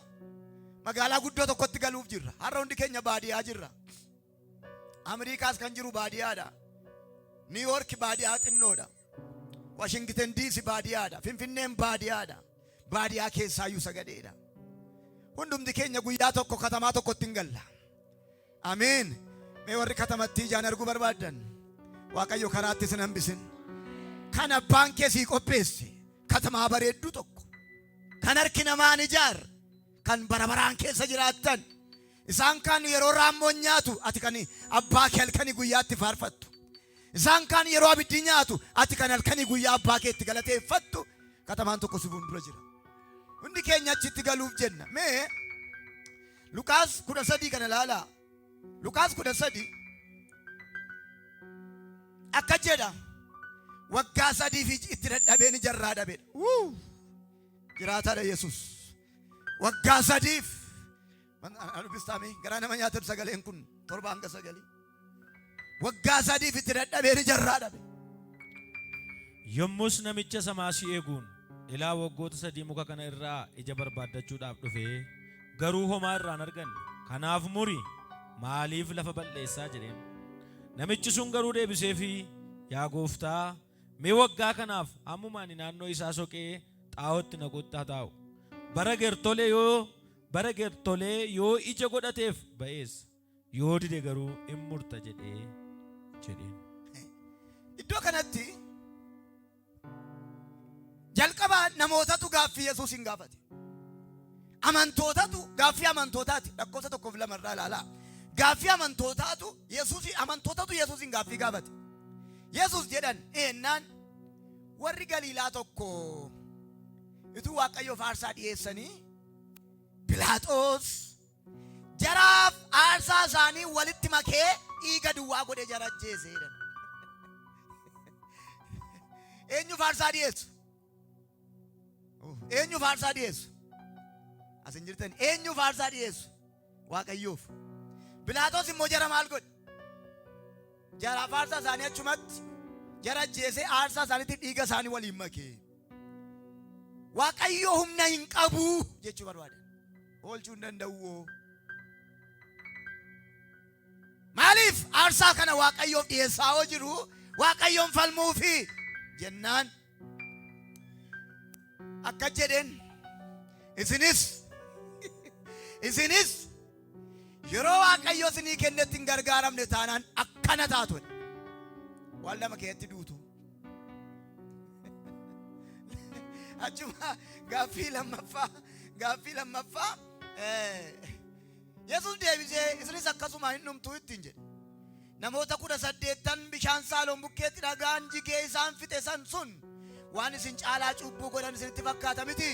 magaalaa guddoo tokkotti galuuf jirra. Har'a hundi keenya baadiyaa jirra. Ameerikaas kan jiru baadiyaadha. Niw Yoork baadiyaa xinnoodha. Washington DC baadiyaadha. Finfinneen baadiyaadha. Baadiyaa keessaayyuu sagadeedha. Hundumti keenya guyyaa tokko katamaa tokkotti hin galla. Ameen. Mee warri katamattii ijaan arguu barbaaddan Waaqayyo karaatti isin hambisin. Kan abbaan kee sii qopheesse katamaa bareedduu tokko kan harki namaan ijaar kan bara baraan keessa jiraattan isaan kaan yeroo raammoon nyaatu ati kan abbaa kee halkanii guyyaatti faarfattu. Isaan kaan yeroo abiddi nyaatu ati kan halkanii guyyaa abbaa keetti galateeffattu katamaan tokko si fuuldura jira. Hundi keenya achitti galuuf jenna. Mee Luqaas 13 kana ilaalaa. Luqaas 13 akka jedha waggaa sadiif itti dadhabeen ijarraa dhabedha. Wuu! Jiraataadha Yesuus. Waggaa sadiif dubbistaame garaa nama nyaatan sagaleen kun 7 hanga 9. Waggaa sadiif itti dadhabeen ijarraa dhabe. Yommus namicha isa maasii eeguun, Ilaa waggoota sadii muka kana irraa ija barbaaddachuudhaaf dhufee, garuu homaa irraa hin arganne. Kanaaf muri! Maaliif lafa bal'eessaa? jedheen. Namichi sun garuu deebiseefii, Yaa gooftaa, mee waggaa kanaaf hammuma ani naannoo isaa soqee xaa'oo itti naqutti haa taa'u. Bara gertolee yoo bara gertolee yoo ija godhateef ba'eessa. Yoo dide garuu in murta jedhee jedheen. Iddoo kanatti jalqaba namootatu gaaffii Yesuusin gaafate. Amantootatu gaaffii amantootaati. Lakkoofsa tokkoof lama irraa ilaalaa. Gaaffii amantootaatu Yesuusi amantootatu Yesuusin gaaffii gaafate. Yesuus jedhan eennaan warri Galiilaa tokko utuu Waaqayyoof aarsaa dhiyeessanii Pilaaxoos Jaraaf aarsaa isaanii walitti makee dhiiga duwwaa godhee jara ajjeese jedhan. Eenyuuf aarsaa dhiyeessu? Eenyuuf aarsaa dhiyeessu? As hin jirtan. Eenyuuf aarsaa dhiyeessu? Waaqayyoof. Bilaaxoos immoo jara maal godhe? Jaraaf aarsaa isaanii achumatti jara ajjeesee aarsaa isaaniitti dhiiga isaanii waliin makee. Waaqayyo humna hin qabu jechuu barbaada. Oolchuu hin danda'u. Maaliif aarsaa kana Waaqayyoof dhiyeessaa hoo jiru Waaqayyoon falmuufi jennaan akka jedheen isinis isinis yeroo Waaqayyo isinii kennetti hin gargaaramne taanaan akkana taatu. Waan lama keessatti duutu. Achuma gaaffii lammaffaa gaaffii lammaffaa Yesus deebisee isinis akkasuma hin dhumtu ittiin jedhe. Namoota 18n bishaan Saaloon bukkeetti dhagaan jigee isaan fixe san sun waan isin caalaa cubbuu godhan isinitti fakkaata miti?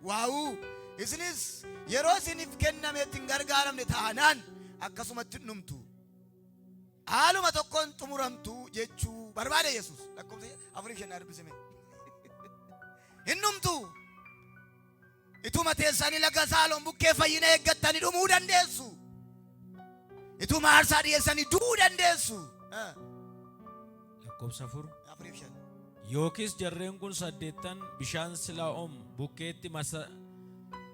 Waawuu! Isinis yeroo isiniif kennametti hin gargaaramne taanaan akkasumatti hin dhumtu. Haaluma tokkoon xumuramtu jechuu barbaade Yesus. Lakkoofsa afurii fi shan dubbisime. Hin dhumtu. Ituma teessanii laga Saaloon bukkee fayyina eeggattanii dhumuu dandeessu. Ituma aarsaa dhiyeessanii du'uu dandeessu. Lakkoofsa 4. 4 fi 5. Yookiis jarreen kun saddeettan bishaan Silaa'oom bukkeetti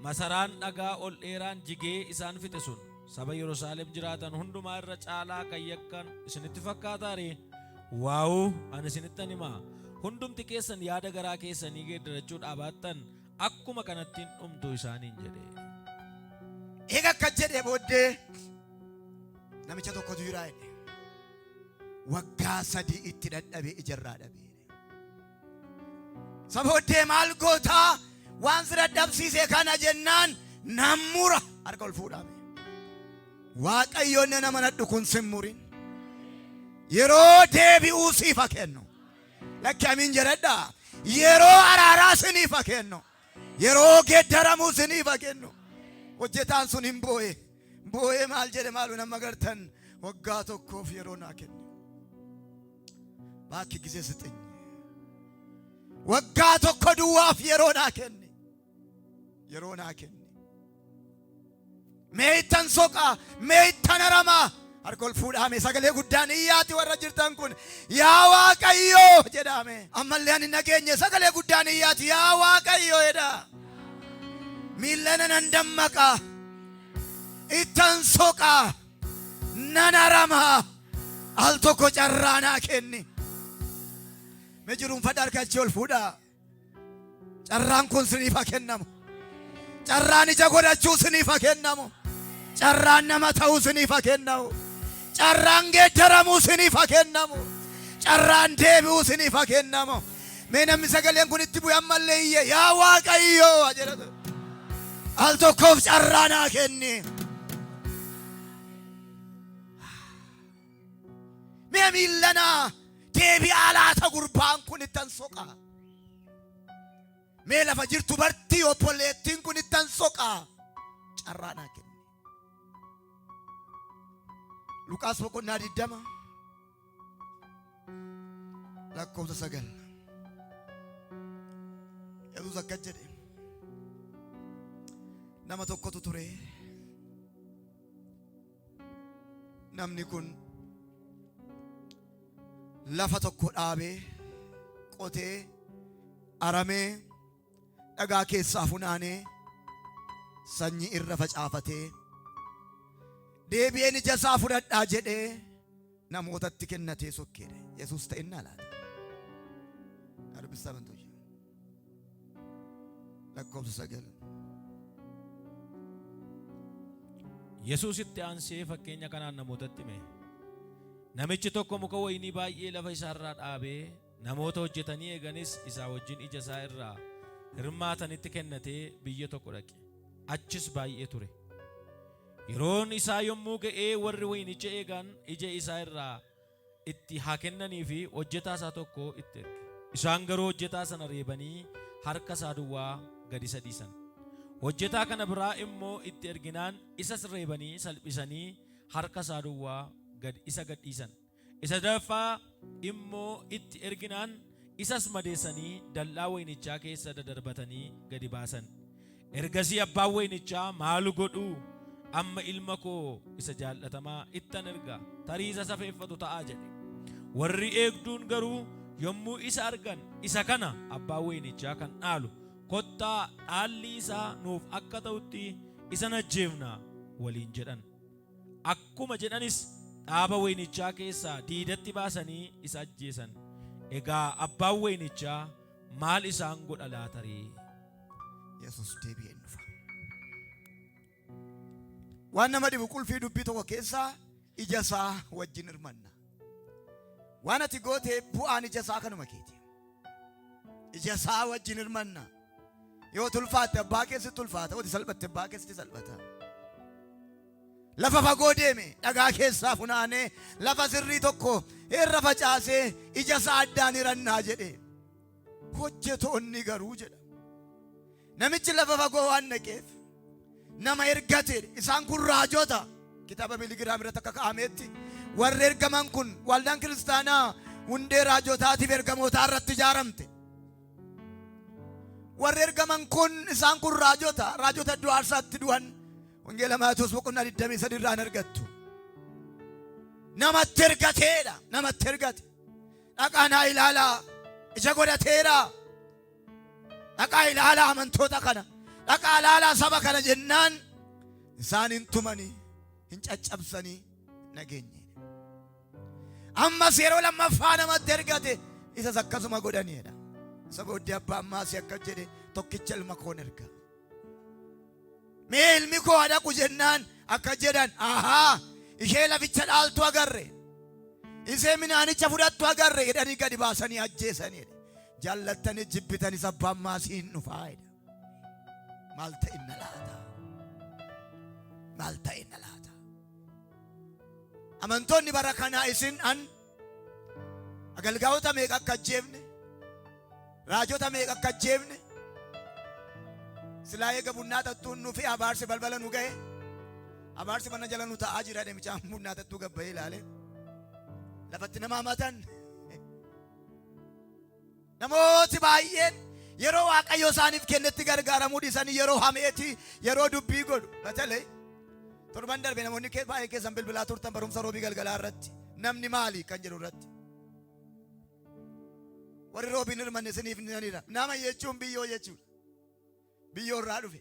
masaraan dhagaa ol dheeraan jigee isaan fixe sun saba Yerusaalem jiraatan hundumaa irra caalaa kan yakkan isinitti fakkaataa ree? Waawuu, ani isinittan himaa, hundumti keessan yaada garaa keessanii geeddarachuu dhaabaattan akkuma kanatti hin dhumtu isaaniin jedhe. Eega akkas jedhee booddee namicha tokkotu jira jedhe. Waggaa 3 itti dadhabee ijarraa dhabee. Isa booddee maal gootaa waan si dadhabsiise kana jennaan nan mura harka ol fuudhaame. Waaqayyoon nama nadhu kun sin murin. Yeroo deebi'uu siif haa kennu. Lakki amiin jedhadhaa. Yeroo araaraa siniif haa kennu. Yeroo geeddaramuu siniif haa kennu. Hojjetaan sun hin boo'e. Boo'ee maal jedhe maalu nama gartan waggaa tokkoof yeroo naa kenne. Baakki gisee sixinyi. Waggaa tokko duwwaaf yeroo naa kenne. Yeroo naa kenne. Mee ittan soqaa, mee ittan haramaa. Harka ol fuudhaame sagalee guddaan iyyaati warra jirtan kun yaa Waaqayyo jedhaame. Ammallee ani nageenye sagalee guddaan iyyaati yaa Waaqayyo jedha. Miilla nan dammaqa. Ittan soqaa, nan haramaa. Al tokko carraa naa kenni. Mee jiruunfadha harka achii ol fuudhaa. Carraan kun siniif haa kennamu. Carraan ija godhachuu siniif haa kennamu. Carraan nama ta'uu siniif haa kennamu. Carraan geeddaramuu siniif haa kennamu. Carraan deebi'uu siniif haa kennamu. Mee namni sagaleen kun itti bu'e ammallee iyye yaa Waaqayyo haa jedhatu. Al tokkoof carraa naa kenni. Mee miillanaa deebi'aa laata gurbaan kun ittan soqa. Mee lafa jirtu bartii obboleettiin kun ittan soqa. Carraa naa kenne. Luqaas boqonnaa 20 lakkoofsa 9. Yesuus akkas jedhe. Nama tokkotu ture. Namni kun lafa tokko dhaabee qotee aramee dhagaa keessaa funaanee sanyii irra facaafatee deebi'een ija isaa fudhadhaa jedhee namootatti kennatee sokkeedha. Yesuus ta'innaa laata? Dubbisaa bantuu. Lakkoofsa 9. Yesuus itti aansee fakkeenya kanaan namootatti hime. Namichi tokko muka wayinii baay'ee lafa isaarraa dhaabee namoota hojjetanii eeganis isaa wajjin ija isaa irraa hirmaatanitti kennatee biyya tokko dhaqe. Achis baay'ee ture. Yeroon isaa yommuu ga'ee warri wayinicha eegan ija isaa irraa itti haa kennanii fi hojjetaa isaa tokko itti erge. Isaan garuu hojjetaa sana reebanii harka isaa duwwaa gad isa dhiisan. Hojjetaa kana biraa immoo itti erginaan isas reebanii salphisanii harka isaa duwwaa gad isa gad dhiisan. Isa sadaffaa immoo itti erginaan Isas madeessanii dallaa waynichaa keessa dadarbatanii gadi baasan. Ergasii abbaan waynichaa maal godhuu? Amma ilma koo isa jaallatamaa ittan erga, tarii isa safeeffatu ta'aa jedhe. Warri eegduun garuu yommuu isa argan, isa kana abbaan waynichaa kan dhaalu, kottaa dhaalli isaa nuuf akka ta'utti isa ajjeefnaa waliin jedhan. Akkuma jedhanis dhaaba waynichaa keessaa diidatti baasanii isa ajjeesan. Egaa abbaan waynichaa maal isaan godha laata ree? Yesus deebi'ee hin dhufa. Waan nama dhibu qulfii dubbii tokko keessaa ija isaa wajjin hirmanna. Waan ati goote bu'aan ija isaa kanuma keeti. Ija isaa wajjin hirmanna. Yoo tulfaatte abbaa keessatti ulfaata, yoo salphatte abbaa keessatti salphata. Lafa fagoo deeme dhagaa keessaa funaanee lafa sirrii tokko irra facaasee ija isaa addaan hirannaa jedhe. Hojjetoonni garuu jedha. Namichi lafa fagoo waan dhaqeef nama ergate. Isaan kun raajota. Kitaaba Biligiraam irratti akka kaa'ametti warri ergaman kun waldaan kiristaanaa hundee raajotaatiif ergamootaa irratti ijaaramte. Warri ergaman kun isaan kun raajota, raajota iddoo aarsaatti du'an Wangeela Maatewos boqonnaa 23 irraa hin argattu. Namatti ergateedha. Namatti ergate. Dhaqaa naa ilaalaa. Ija godhateera. Dhaqaa ilaalaa amantoota kana. Dhaqaa ilaalaa saba kana jennaan isaan hin tumanii, hin caccabsanii nageenye. Ammas yeroo lammaffaa namatti ergate, isas akkasuma godhaniidha. Isa booddee abbaan maasii akkas jedhe, tokkicha ilma koon erga. Mee ilmi koo haa dhaqu jennaan akka jedhan, ahaa, ishee laficha dhaaltu agarre. Ishee minaanicha fudhattu agarre jedhanii gadi baasanii ajjeesaniidha. Jaallattanii jibbitanis abbaan maasii hin dhufaa jedha. Maal ta'inna laata? Maal ta'inna laata? Amantoonni bara kanaa isin an agalgaa'ota meeqa akka ajjeefne, raajota meeqa akka ajjeefne, silaa eega bunnaa xaxxuun nu fi abaarsi balbala nu ga'e, abaarsi mana jala nu ta'aa jira jedhe mucaan bunnaa xaxxuu gabbayee ilaale. Lafatti nama hamatan. Namooti baay'een yeroo Waaqayyo isaaniif kennetti gargaaramuu dhiisanii yeroo hameeti, yeroo dubbii godhu. Batalee torban darbe namoonni baay'een keessan bilbilaa turtan barumsa roobii galgalaa irratti namni maali kan jedhu irratti. Warri roobiin hirmanne isiniif ni. Nama jechuun biyyoo jechuudha. Biyyoo irraa dhufe.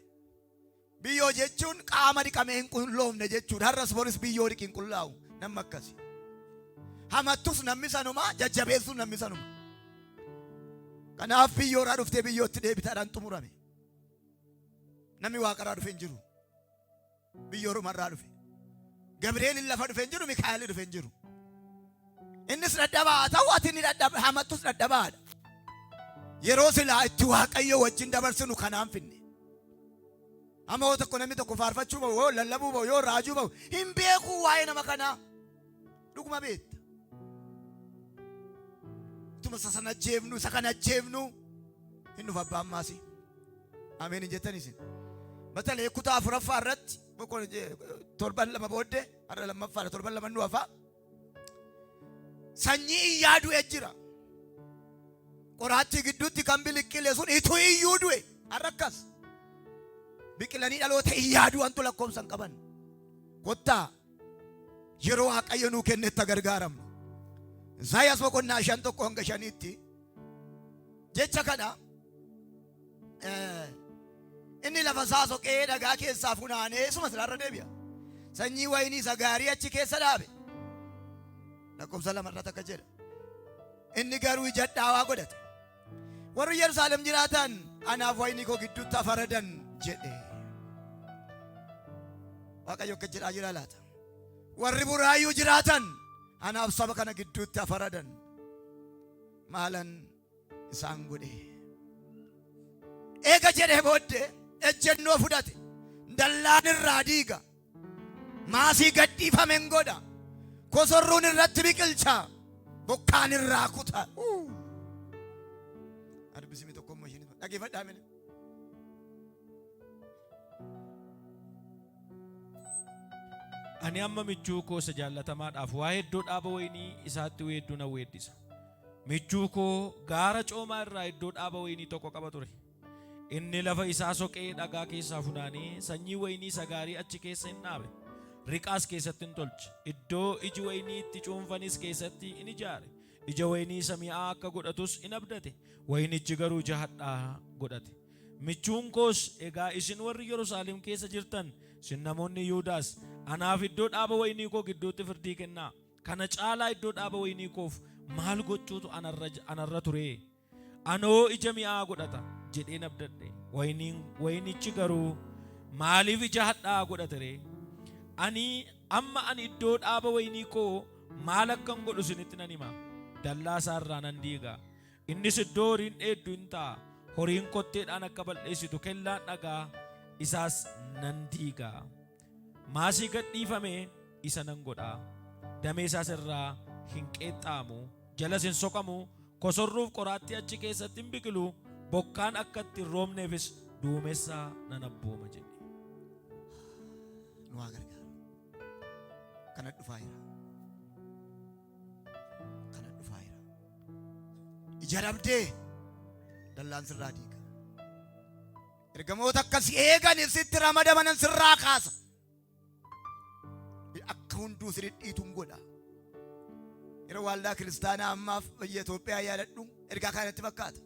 Biyyoo jechuun qaama dhiqamee hin qulloofne jechuudha. Har'as boris biyyoo dhiqi hin qullaa'u. Namni akkasi. Hamattus namni sanuma, jajjabeessus namni sanuma. Kanaaf biyyoo irraa dhuftee biyyootti deebitaadhaan xumurame. Namni waaqarraa dhufe hin jiru. Biyyoo irraa dhufe. Gabri'eelin lafa dhufe hin jiru, Mikaa'el dhufe hin jiru. Innis dadhabaa haa ta'u, ati ni dadhaba, hamattus dadhabaadha. Yeroo silaa itti Waaqayyo wajjin dabarsinu kanaan finne. Amma yoo tokko namni tokko faarfachuu bahu, yoo lallabuu bahu, yoo raajuu bahu, hin beeku waa'ee nama kanaa. Dhuguma beekta. Tuma isa sana ajjeefnu, isa kana ajjeefnu, hin dhufa abbaan maasii. Ameen hin jettan isin. Batalee kutaa afuraffaa irratti torban 2 booddee, har'a lammaffaadha, torban 2 nu hafaa. Sanyii iyyaa du'e jira. Qoraattii gidduutti kan biliqqile sun ituu iyyuu du'e. Har'a akkas. Biqilanii dhaloota iyyaa du'antu lakkoofsa hin qaban. Kottaa yeroo Waaqayyo nuu kennetti gargaaramnu. Isaayyaas boqonnaa 5 1 hanga 5tti jecha kana inni lafa isaa soqee dhagaa keessaa funaanee suma silaarra deebi'a. Sanyii wayinii isa gaarii achi keessa dhaabe. Lakkoofsa 2 irratti akka jedha. Inni garuu ija hadhaawaa godhate. Warri Yerusaalem jiraatan anaaf wayinii koo gidduutti afaradan jedhe. Waaqayyo akka jedhaa jira laata? Warri Buraayyuu jiraatan anaaf saba kana gidduutti afaradan. Maalan isaan godhe? Eega jedhee booddee ejjennoo fudhate. Dallaan irraa diiga. Maasii gadhiifame hin godha. Kosorruun irratti biqilcha. Bokkaan irraa kuta. Arbisimi tokko immoo isheen dhaggeeffadhaa mini. Ani amma michuu koo isa jaallatamaadhaaf waa hedduu dhaaba wayinii isaatti weedduu nan weeddisa. Michuu koo gaara coomaa irraa iddoo dhaaba wayinii tokko qaba ture. Inni lafa isaa soqee dhagaa keessaa funaanee sanyii wayinii isa gaarii achi keessa in dhaabe. Riqaas keessatti in tolche. Iddoo iji wayinii itti cuunfanis keessatti in ijaare. Ija wayinii isa mi'aa akka godhatus in abdate. Wayinichi garuu ija hadhaa'aa godhate. Michuun koos, Egaa isin warri Yerusaalem keessa jirtan, isin namoonni Yihudaas, anaaf iddoo dhaaba wayinii koo gidduutti firdii kennaa. Kana caalaa iddoo dhaaba wayinii koof maal gochuutu ana irra, ana irra turee? Anoo ija mi'aa godhata jedheen abdadhe, wayiniin, wayinichi garuu maaliif ija hadhaa'aa godhate ree? Ani, amma ani iddoo dhaaba wayinii koo maal akkan godhu isinitti nan hima, dallaa isaa irraa nan diiga, Innis iddoo horiin dheeddu in ta'a, horiin kotteedhaan akka bal'eessitu kellaan dhagaa isaas nan diiga. Maasii gad dhiifame isa nan godha, damee isaas irraa hin qeexxa'amu, jalas hin soqamu, kosorruuf qoraattii achi keessatti hin biqilu, bokkaan akka itti hin roobneefis duumessa nan abbooma jedhe. Nu haa gargaaru. Kana dhufaa jira. Kana dhufaa jira. Ija dhabdee dallaan sirraa diiga. Ergamoota akkas eegan sitti ramadamanan sirraa kaasa. Akka hunduu si dhidhiituun godha. Yeroo waaldaa kiristaanaa ammaaf biyya Itoophiyaa yaadadhu ergaa kanatti fakkaata.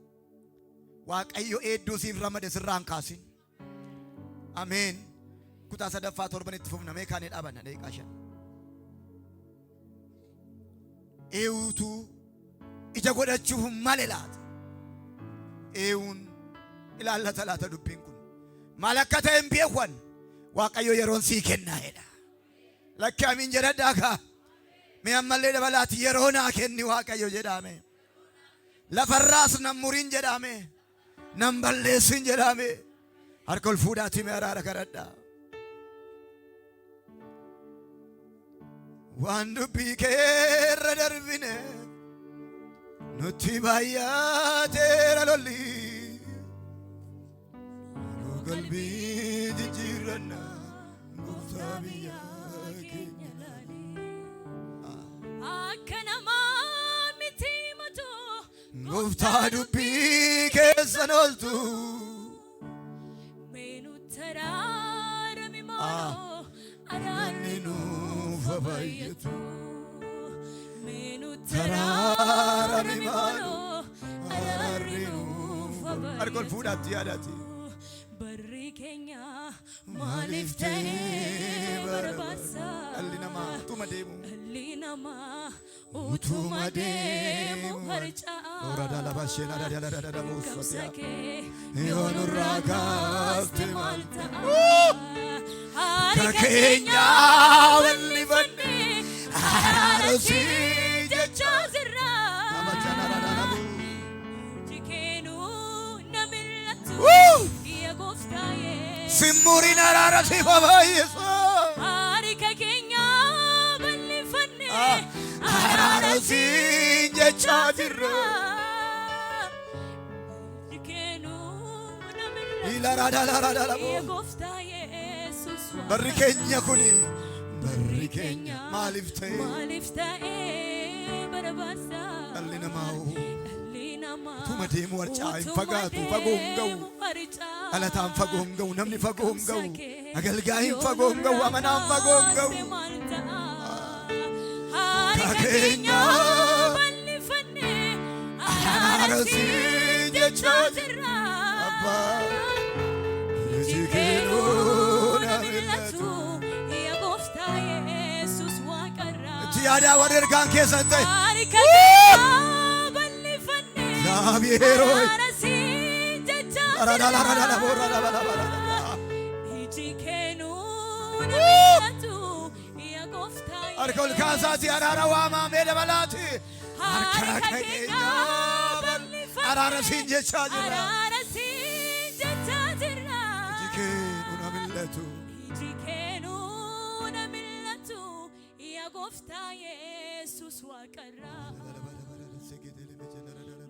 Waaqayyo eedduu siif ramade sirraa hin kaasin. Ameen. Kutaa sadaffaa torban itti fufna mee kaanee dhaabanna daqiiqaa 5. Eewutu ija godhachuuf male laata? Eewuun ilaallata laata dubbiin kun? Maal akka ta'e hin beekan. Waaqayyo yeroon sii kennaa jedha. Lakki amiin jedhadhaa kaa. Mee ammallee dabalaati yeroo naa kenni Waaqayyo jedhaame. Lafarraas nan murin jedhaame. Nan balleessin jedhaame. Harka ol fuudhaatii mee araara kadhadhaa. Waan dubbii keerra darbine nutti baay'ateera lolli. Nu qalbii jijjiirranna gooftaa biyya keenya laali. Akka namaa miti matu Gooftaa dubbii keessan ooltu. Mee nutti araarami maaloo araarri Inni nuuf nuuf baay'atu. baay'atu. Mee nutti Araarami araarami maaloo maaloo araarri nuuf Harka ol fuudhaatti yaadaati. Barri keenya Maaliif maaliif ta'ee ta'ee bara barbaachisa? Dhalli namaa utuma deemu. Dhalli namaa utuma deemu harca'a. Dheekkamsa kee Yoo nurraa kaafte maal ta'a? Harka Harka keenya keenya bal'ifanne bal'ifanne araara araara sii sii jecha. jechaa jirra. Iji keenuu na mil'atu yaa gooftaa Yesuus. Simmuriin araara siif haa baay'isu. Harka keenya bal'ifanne Araara siin jechaa jirra. Iji keenuu na mil'atu Ilaraadalaradalabo. yaa gooftaa Yesuus. Barri keenya kuni barri keenya maaliif ta'e Maaliif ta'ee barbaachisa? dhalli namaa hoo Dhalli namaa utuma deemu harca'a hin utuma fagaatu fagoo hin ga'u. deemu harca'a. Dhalataan fagoo hin ga'u namni fagoo hin ga'u Dheekkamsa kee agalgaayin yoo fagoo hin ga'u nurraa amanaan fagoo hin ga'u. kaaste maal ta'a? Harka keenya keenya bal'ifanne araara araara sii sii jechaa jechaa jirra. Abbaa iji Iji kee keenuu na na mil'atu. mil'atu yaa gooftaa Yesuus waaqarraa. Itti yaadaa warri ergaan keessan ta'e Harka keenya bal'ifanne እግዚአብሔር ሆይ araara sii jechaa Laradalaradalaboradabalabalala. Iji keenuu na mil'atu yaa gooftaa Harka ol kaasaati araara waamaa mee dabalaati. Harka Harka keenya keenya bal bal'ifanne araara siin jechaa jirra. araara sii jechaa jirra. Iji keenuu na mil'atu. Iji keenuu na mil'atu yaa gooftaa Yesuus waaqarraa.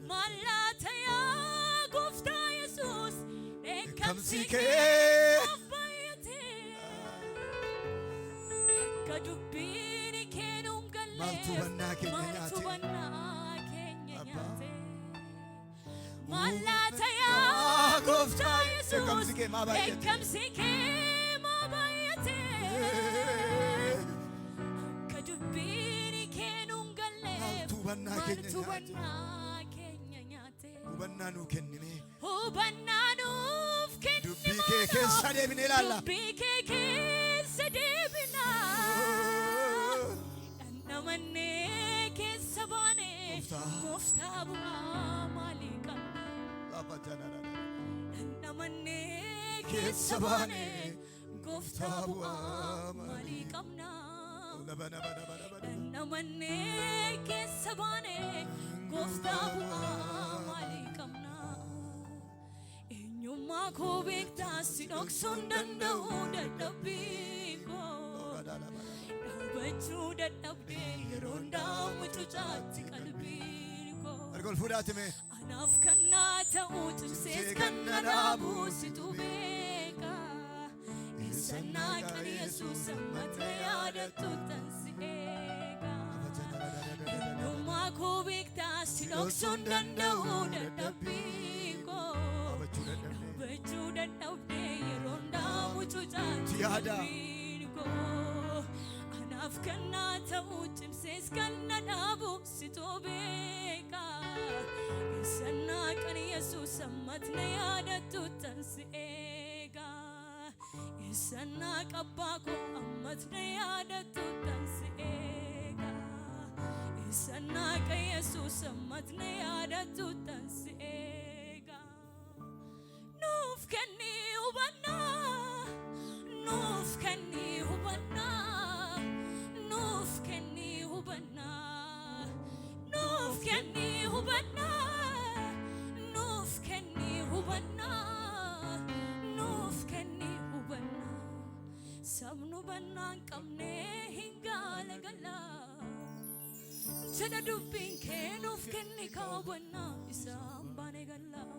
Mallaata yaa gooftaa Yesuus Dheekkamsi dheekkamsi kee kee naaf baay'ate. Akka dubbiin kee nuun Maaltu galleef hubannaa keenya maaltu nyaate? hubannaa keenya Abbaa. Maal laata yaa gooftaa Yesuus? Dheekkamsi kee maa baay'ate? Dheekkamsi kee maa baay'ate? Akka dubbiin kee nuun galleef Maaltu hubannaa keenya maaltu nyaate? hubannaa keenya nyaate? Hubannaa nuu kennime. Hubannaa nuuf kenni Dubbii kee keessa deebinee ilaalla. Dubbii kee keessa deebinaa. Dhandhamannee keessa baane. Gooftaa. Gooftaa bu'aa maalii qabna? Lafa janana. Dhandhamannee Keessa keessa baane. baane. Gooftaa bu'aa maalii qabna? Laba naba naba naba naba. Dhandhamannee keessa baane. Gooftaa bu'aa maalii qabna? Eenyummaa koo beektaa si dhoksuu hin danda'u dadhabbii koo. Dhaabachuu dadhabdee yeroo hundaa mucucaatti qalbiin koo. Erga ol fuudhaati mee. Anaaf kan naa ta'u cimsees kan na dhaabu situ beeka. Eessannaa kan Yesuus ammata yaadattu tan si eega. Eenyummaa koo beektaa si dhoksuu hin danda'u dadhabbii koo. Dhaabachuu dadhabdee. Dhaabachuu dadhabdee yeroo hundaa mucucaatti Yaada. qalbiin koo. Anaaf kan naa ta'u cimsees kan na dhaabu situ beeka. Eessannaa kan Yesuus ammat na yaadattu tan si eega. Eessannaa qabbaa koo ammat na yaadattu tan si eega. Eessannaa kan Yesuus ammat na yaadattu tan si eega. Nuuf kenni hubannaa, nuuf kenni hubannaa, nuuf kenni hubannaa, nuuf kenni hubannaa, nuuf kenni hubannaa, nuuf kenni hubannaa. Sabni hubannaa hin qabne hin galagalaa. Jedha dubbiin kee nuuf kenni ka hubannaa isaan baane gallaa.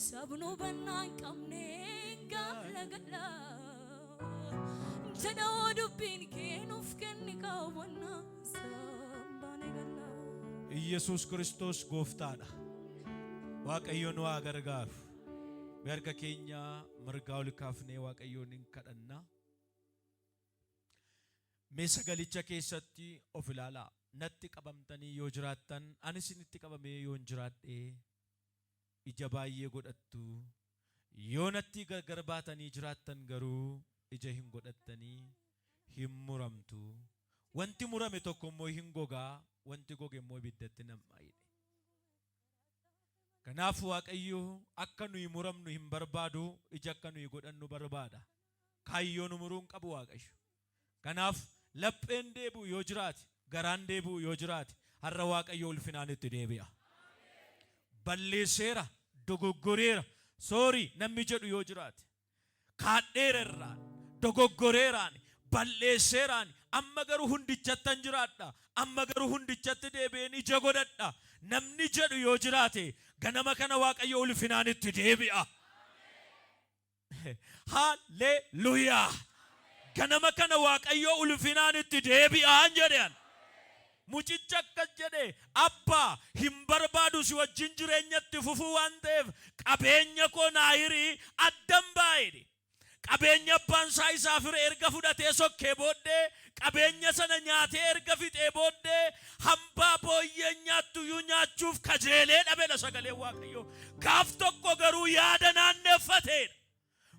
Sabni hubannaa hin qabne hin galagalaa. Jedha dubbiin kee nuuf kenni ka hubannaa isaan baane gallaa. Iyyasuus Kiristoos gooftaadha. Waaqayyo nu haa gargaaru. Mee harka keenya mirgaa ol kaafnee Waaqayyoon hin kadhanna. Mee sagalicha keessatti of ilaalaa. Natti qabamtanii yoo jiraattan, ani isinitti qabamee yoon jiraadhe ija baay'ee godhattu. Yoo natti gargar baatanii jiraattan garuu ija hin godhattanii hin muramtu. Wanti murame tokko immoo hin gogaa, wanti goge immoo ibiddatti nam'a jedhe. Kanaaf Waaqayyo akka nuyi muramnu hin barbaadu, ija akka nuyi godhannu barbaada. Kaayyoo nu muruu hin qabu Waaqayyo. Kanaaf lapheen deebi'u yoo jiraate, garaan deebi'u yoo jiraate, har'a Waaqayyo ulfinaan itti deebi'a. Balleesseera, dogoggoreera, sorry namni jedhu yoo jiraate, kaadheera irraan, dogoggoreeraan, balleesseeraan, amma garuu hundichattan jiraadha, amma garuu hundichatti deebi'een ija godhadha, namni jedhu yoo jiraate, ganama kana Waaqayyo ulfinaan itti deebi'a. Haalleluuyaa! Ganama kana Waaqayyo ulfinaan itti deebi'aan jedhan. Mucicha akkas jedhe, abbaa hin barbaadu si wajjin jireenyatti fufuu waan ta'eef qabeenya koo naa hirii addan baay'ee. Qabeenya abbaan isaa isaaf hire erga fudhatee sokkee booddee qabeenya sana nyaatee erga fixee booddee hambaa booyyeen nyaattuyyuu nyaachuuf kajeelee dhabedha sagaleen Waaqayyoo. Gaaf tokko garuu yaada naanneeffateedha.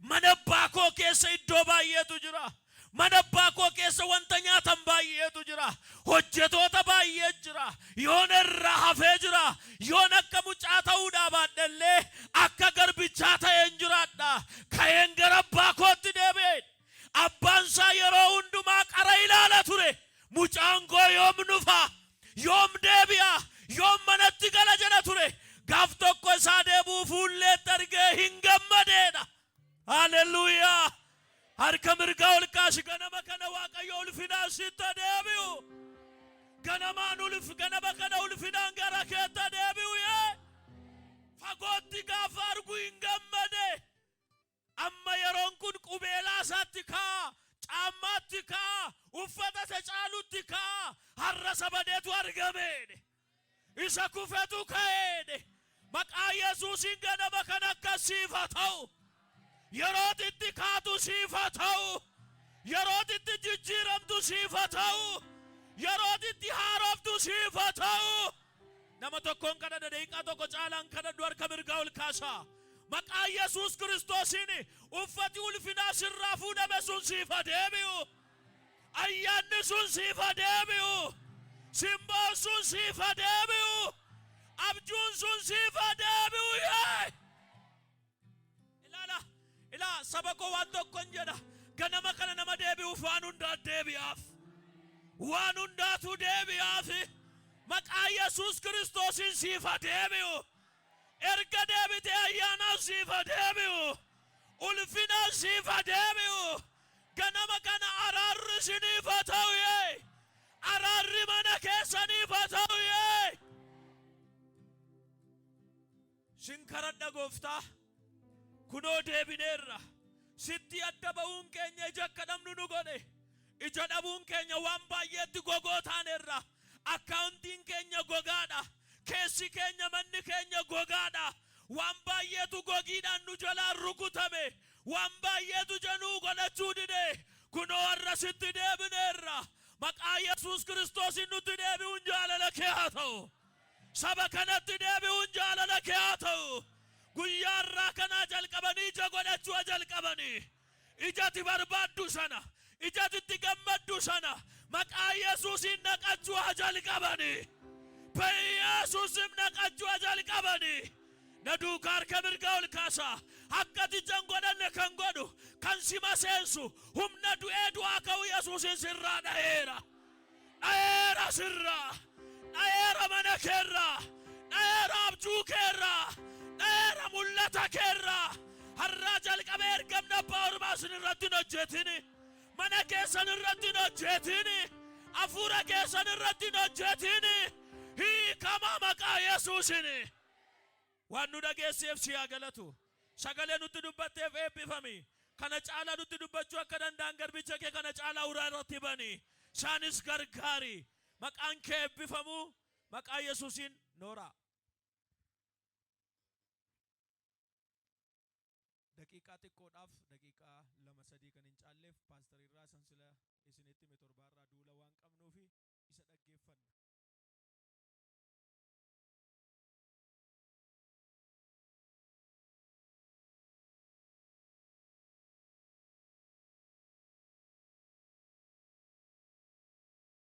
Mana abbaa koo keessa iddoo baay'eetu jira. Mana abbaa koo keessa wanta nyaatan baay'eetu jira. Hojjetoota baay'ee jira. Yoon irraa hafee jira. Yoon akka mucaa ta'uudhaa baadhellee akka garbichaa ta'een jiraadha. Ka'een gara abbaa kootti deebi'e. Abbaan isaa yeroo hundumaa qara ilaala ture. Mucaan koo yoom dhufa? Yoom deebi'a? Yoom manatti gala jedha ture. Gaaf tokko isaa deebi'u fuulleetti argee hin gammadeedha. Haaleluyyaa! Harka mirgaa ol kaasi ganama kana Waaqayyo ulfinaan sitti deebi'u. Ganamaan ulf ganama kana ulfinaan gara keetti deebi'u yee. Fagootti gaafa argu hin gammade. Amma yeroon kun qubeelaa isaatti kaa'a, caammaatti kaa'a, uffata isa caalutti kaa'a. Har'a sabadeetu argameedhe. Isa kufetu ka'eedhe. Maqaa Yesuusiin ganama kan akkas siif haa ta'u. Yerootitti kaatu siif haa ta'u. Yerootitti jijjiiramtu siif haa ta'u. Yerootitti haaroftu siif haa ta'u. Nama tokkoon kadhadha, daqiiqaa tokko caalaan kadhadhu, harka mirgaa ol kaasaa. Maqaa Yesuus Kiristoosiin uffati ulfinaa sirraa fuudhame sun siif haa deebi'u. Ayyaanni sun siif haa deebi'u. Simboon sun siif haa deebi'u. Abjuun sun siif haa deebi'u. Yee! Ilaala, ilaa saba koo, waan tokkon jedha. Ganama kana nama deebi'uuf waan hundaa deebi'aaf. Waan hundaatu deebi'aaf. Maqaa Yesuus Kiristoosiin siif haa deebi'u. Erga deebitee ayyaanaan siif haa deebi'u. Ulfinaan siif haa deebi'u. Ganama kana araarri isiniif haa ta'u yee. Araarri mana keessaniif haa ta'u yee. Sin kadhadha gooftaa. Kunoo deebineerra. Sitti adda ba'uun keenya ija akka dhabnu nu godhe. Ija dhabuun keenya waan baay'eetti gogoo taanerra. Akkaawuntiin keenya gogaadha. Keessi keenya, manni keenya gogaadha. Waan baay'eetu gogiidhaan nu jalaan rukutame. Waan baay'eetu januu godhachuu dide. Kunoo har'a sitti deebineerra. Maqaa Yesuus Kiristoosiin nutti deebi'uun jaalala kee haa ta'u. Saba kanatti deebi'uun jaalala kee haa ta'u. Guyyaa irraa kanaa jalqabanii ija godhachuu haa jalqabanii. Ijati barbaaddu sana, ijati itti gammaddu sana maqaa Yesuusiin naqachuu haa jalqabanii. በኢየሱስም naqachuu haa jalqabanii. Na duukaa harka mirgaa ol kaasaa. Akka ati ija hin godhanne kan godhu, kan si maseensu, humna du'ee du'aa ka'u Yesuusin sirraa dha'eera. Dha'eera sirraa. Dha'eera mana keerraa. Dha'eera abjuu keerraa. Dha'eera mul'ata keerraa. Har'aa jalqabee ergamni abbaa ormaa isin irratti hin hojjetini. Mana keessan irratti hin hojjetini. Hafuura keessan irratti hin hojjetini. Hiikamaa maqaa Yesuusini. Waan nu dhageesseef si haa galatu. Sagalee nutti dubbatteef eebbifami. Kana caalaa nutti dubbachuu akka danda'an garbicha kee kana caalaa uraa irratti bani. Isaanis gargaari. Maqaan kee eebbifamu. Maqaa Yesuusiin nooraa. Daqiiqaa xiqqoodhaaf, daqiiqaa 2-3 kan hin caalleef, paasterirraa san sila isinitti hime torbaarraa duula waan qabnuufi isa dhaggeeffanna.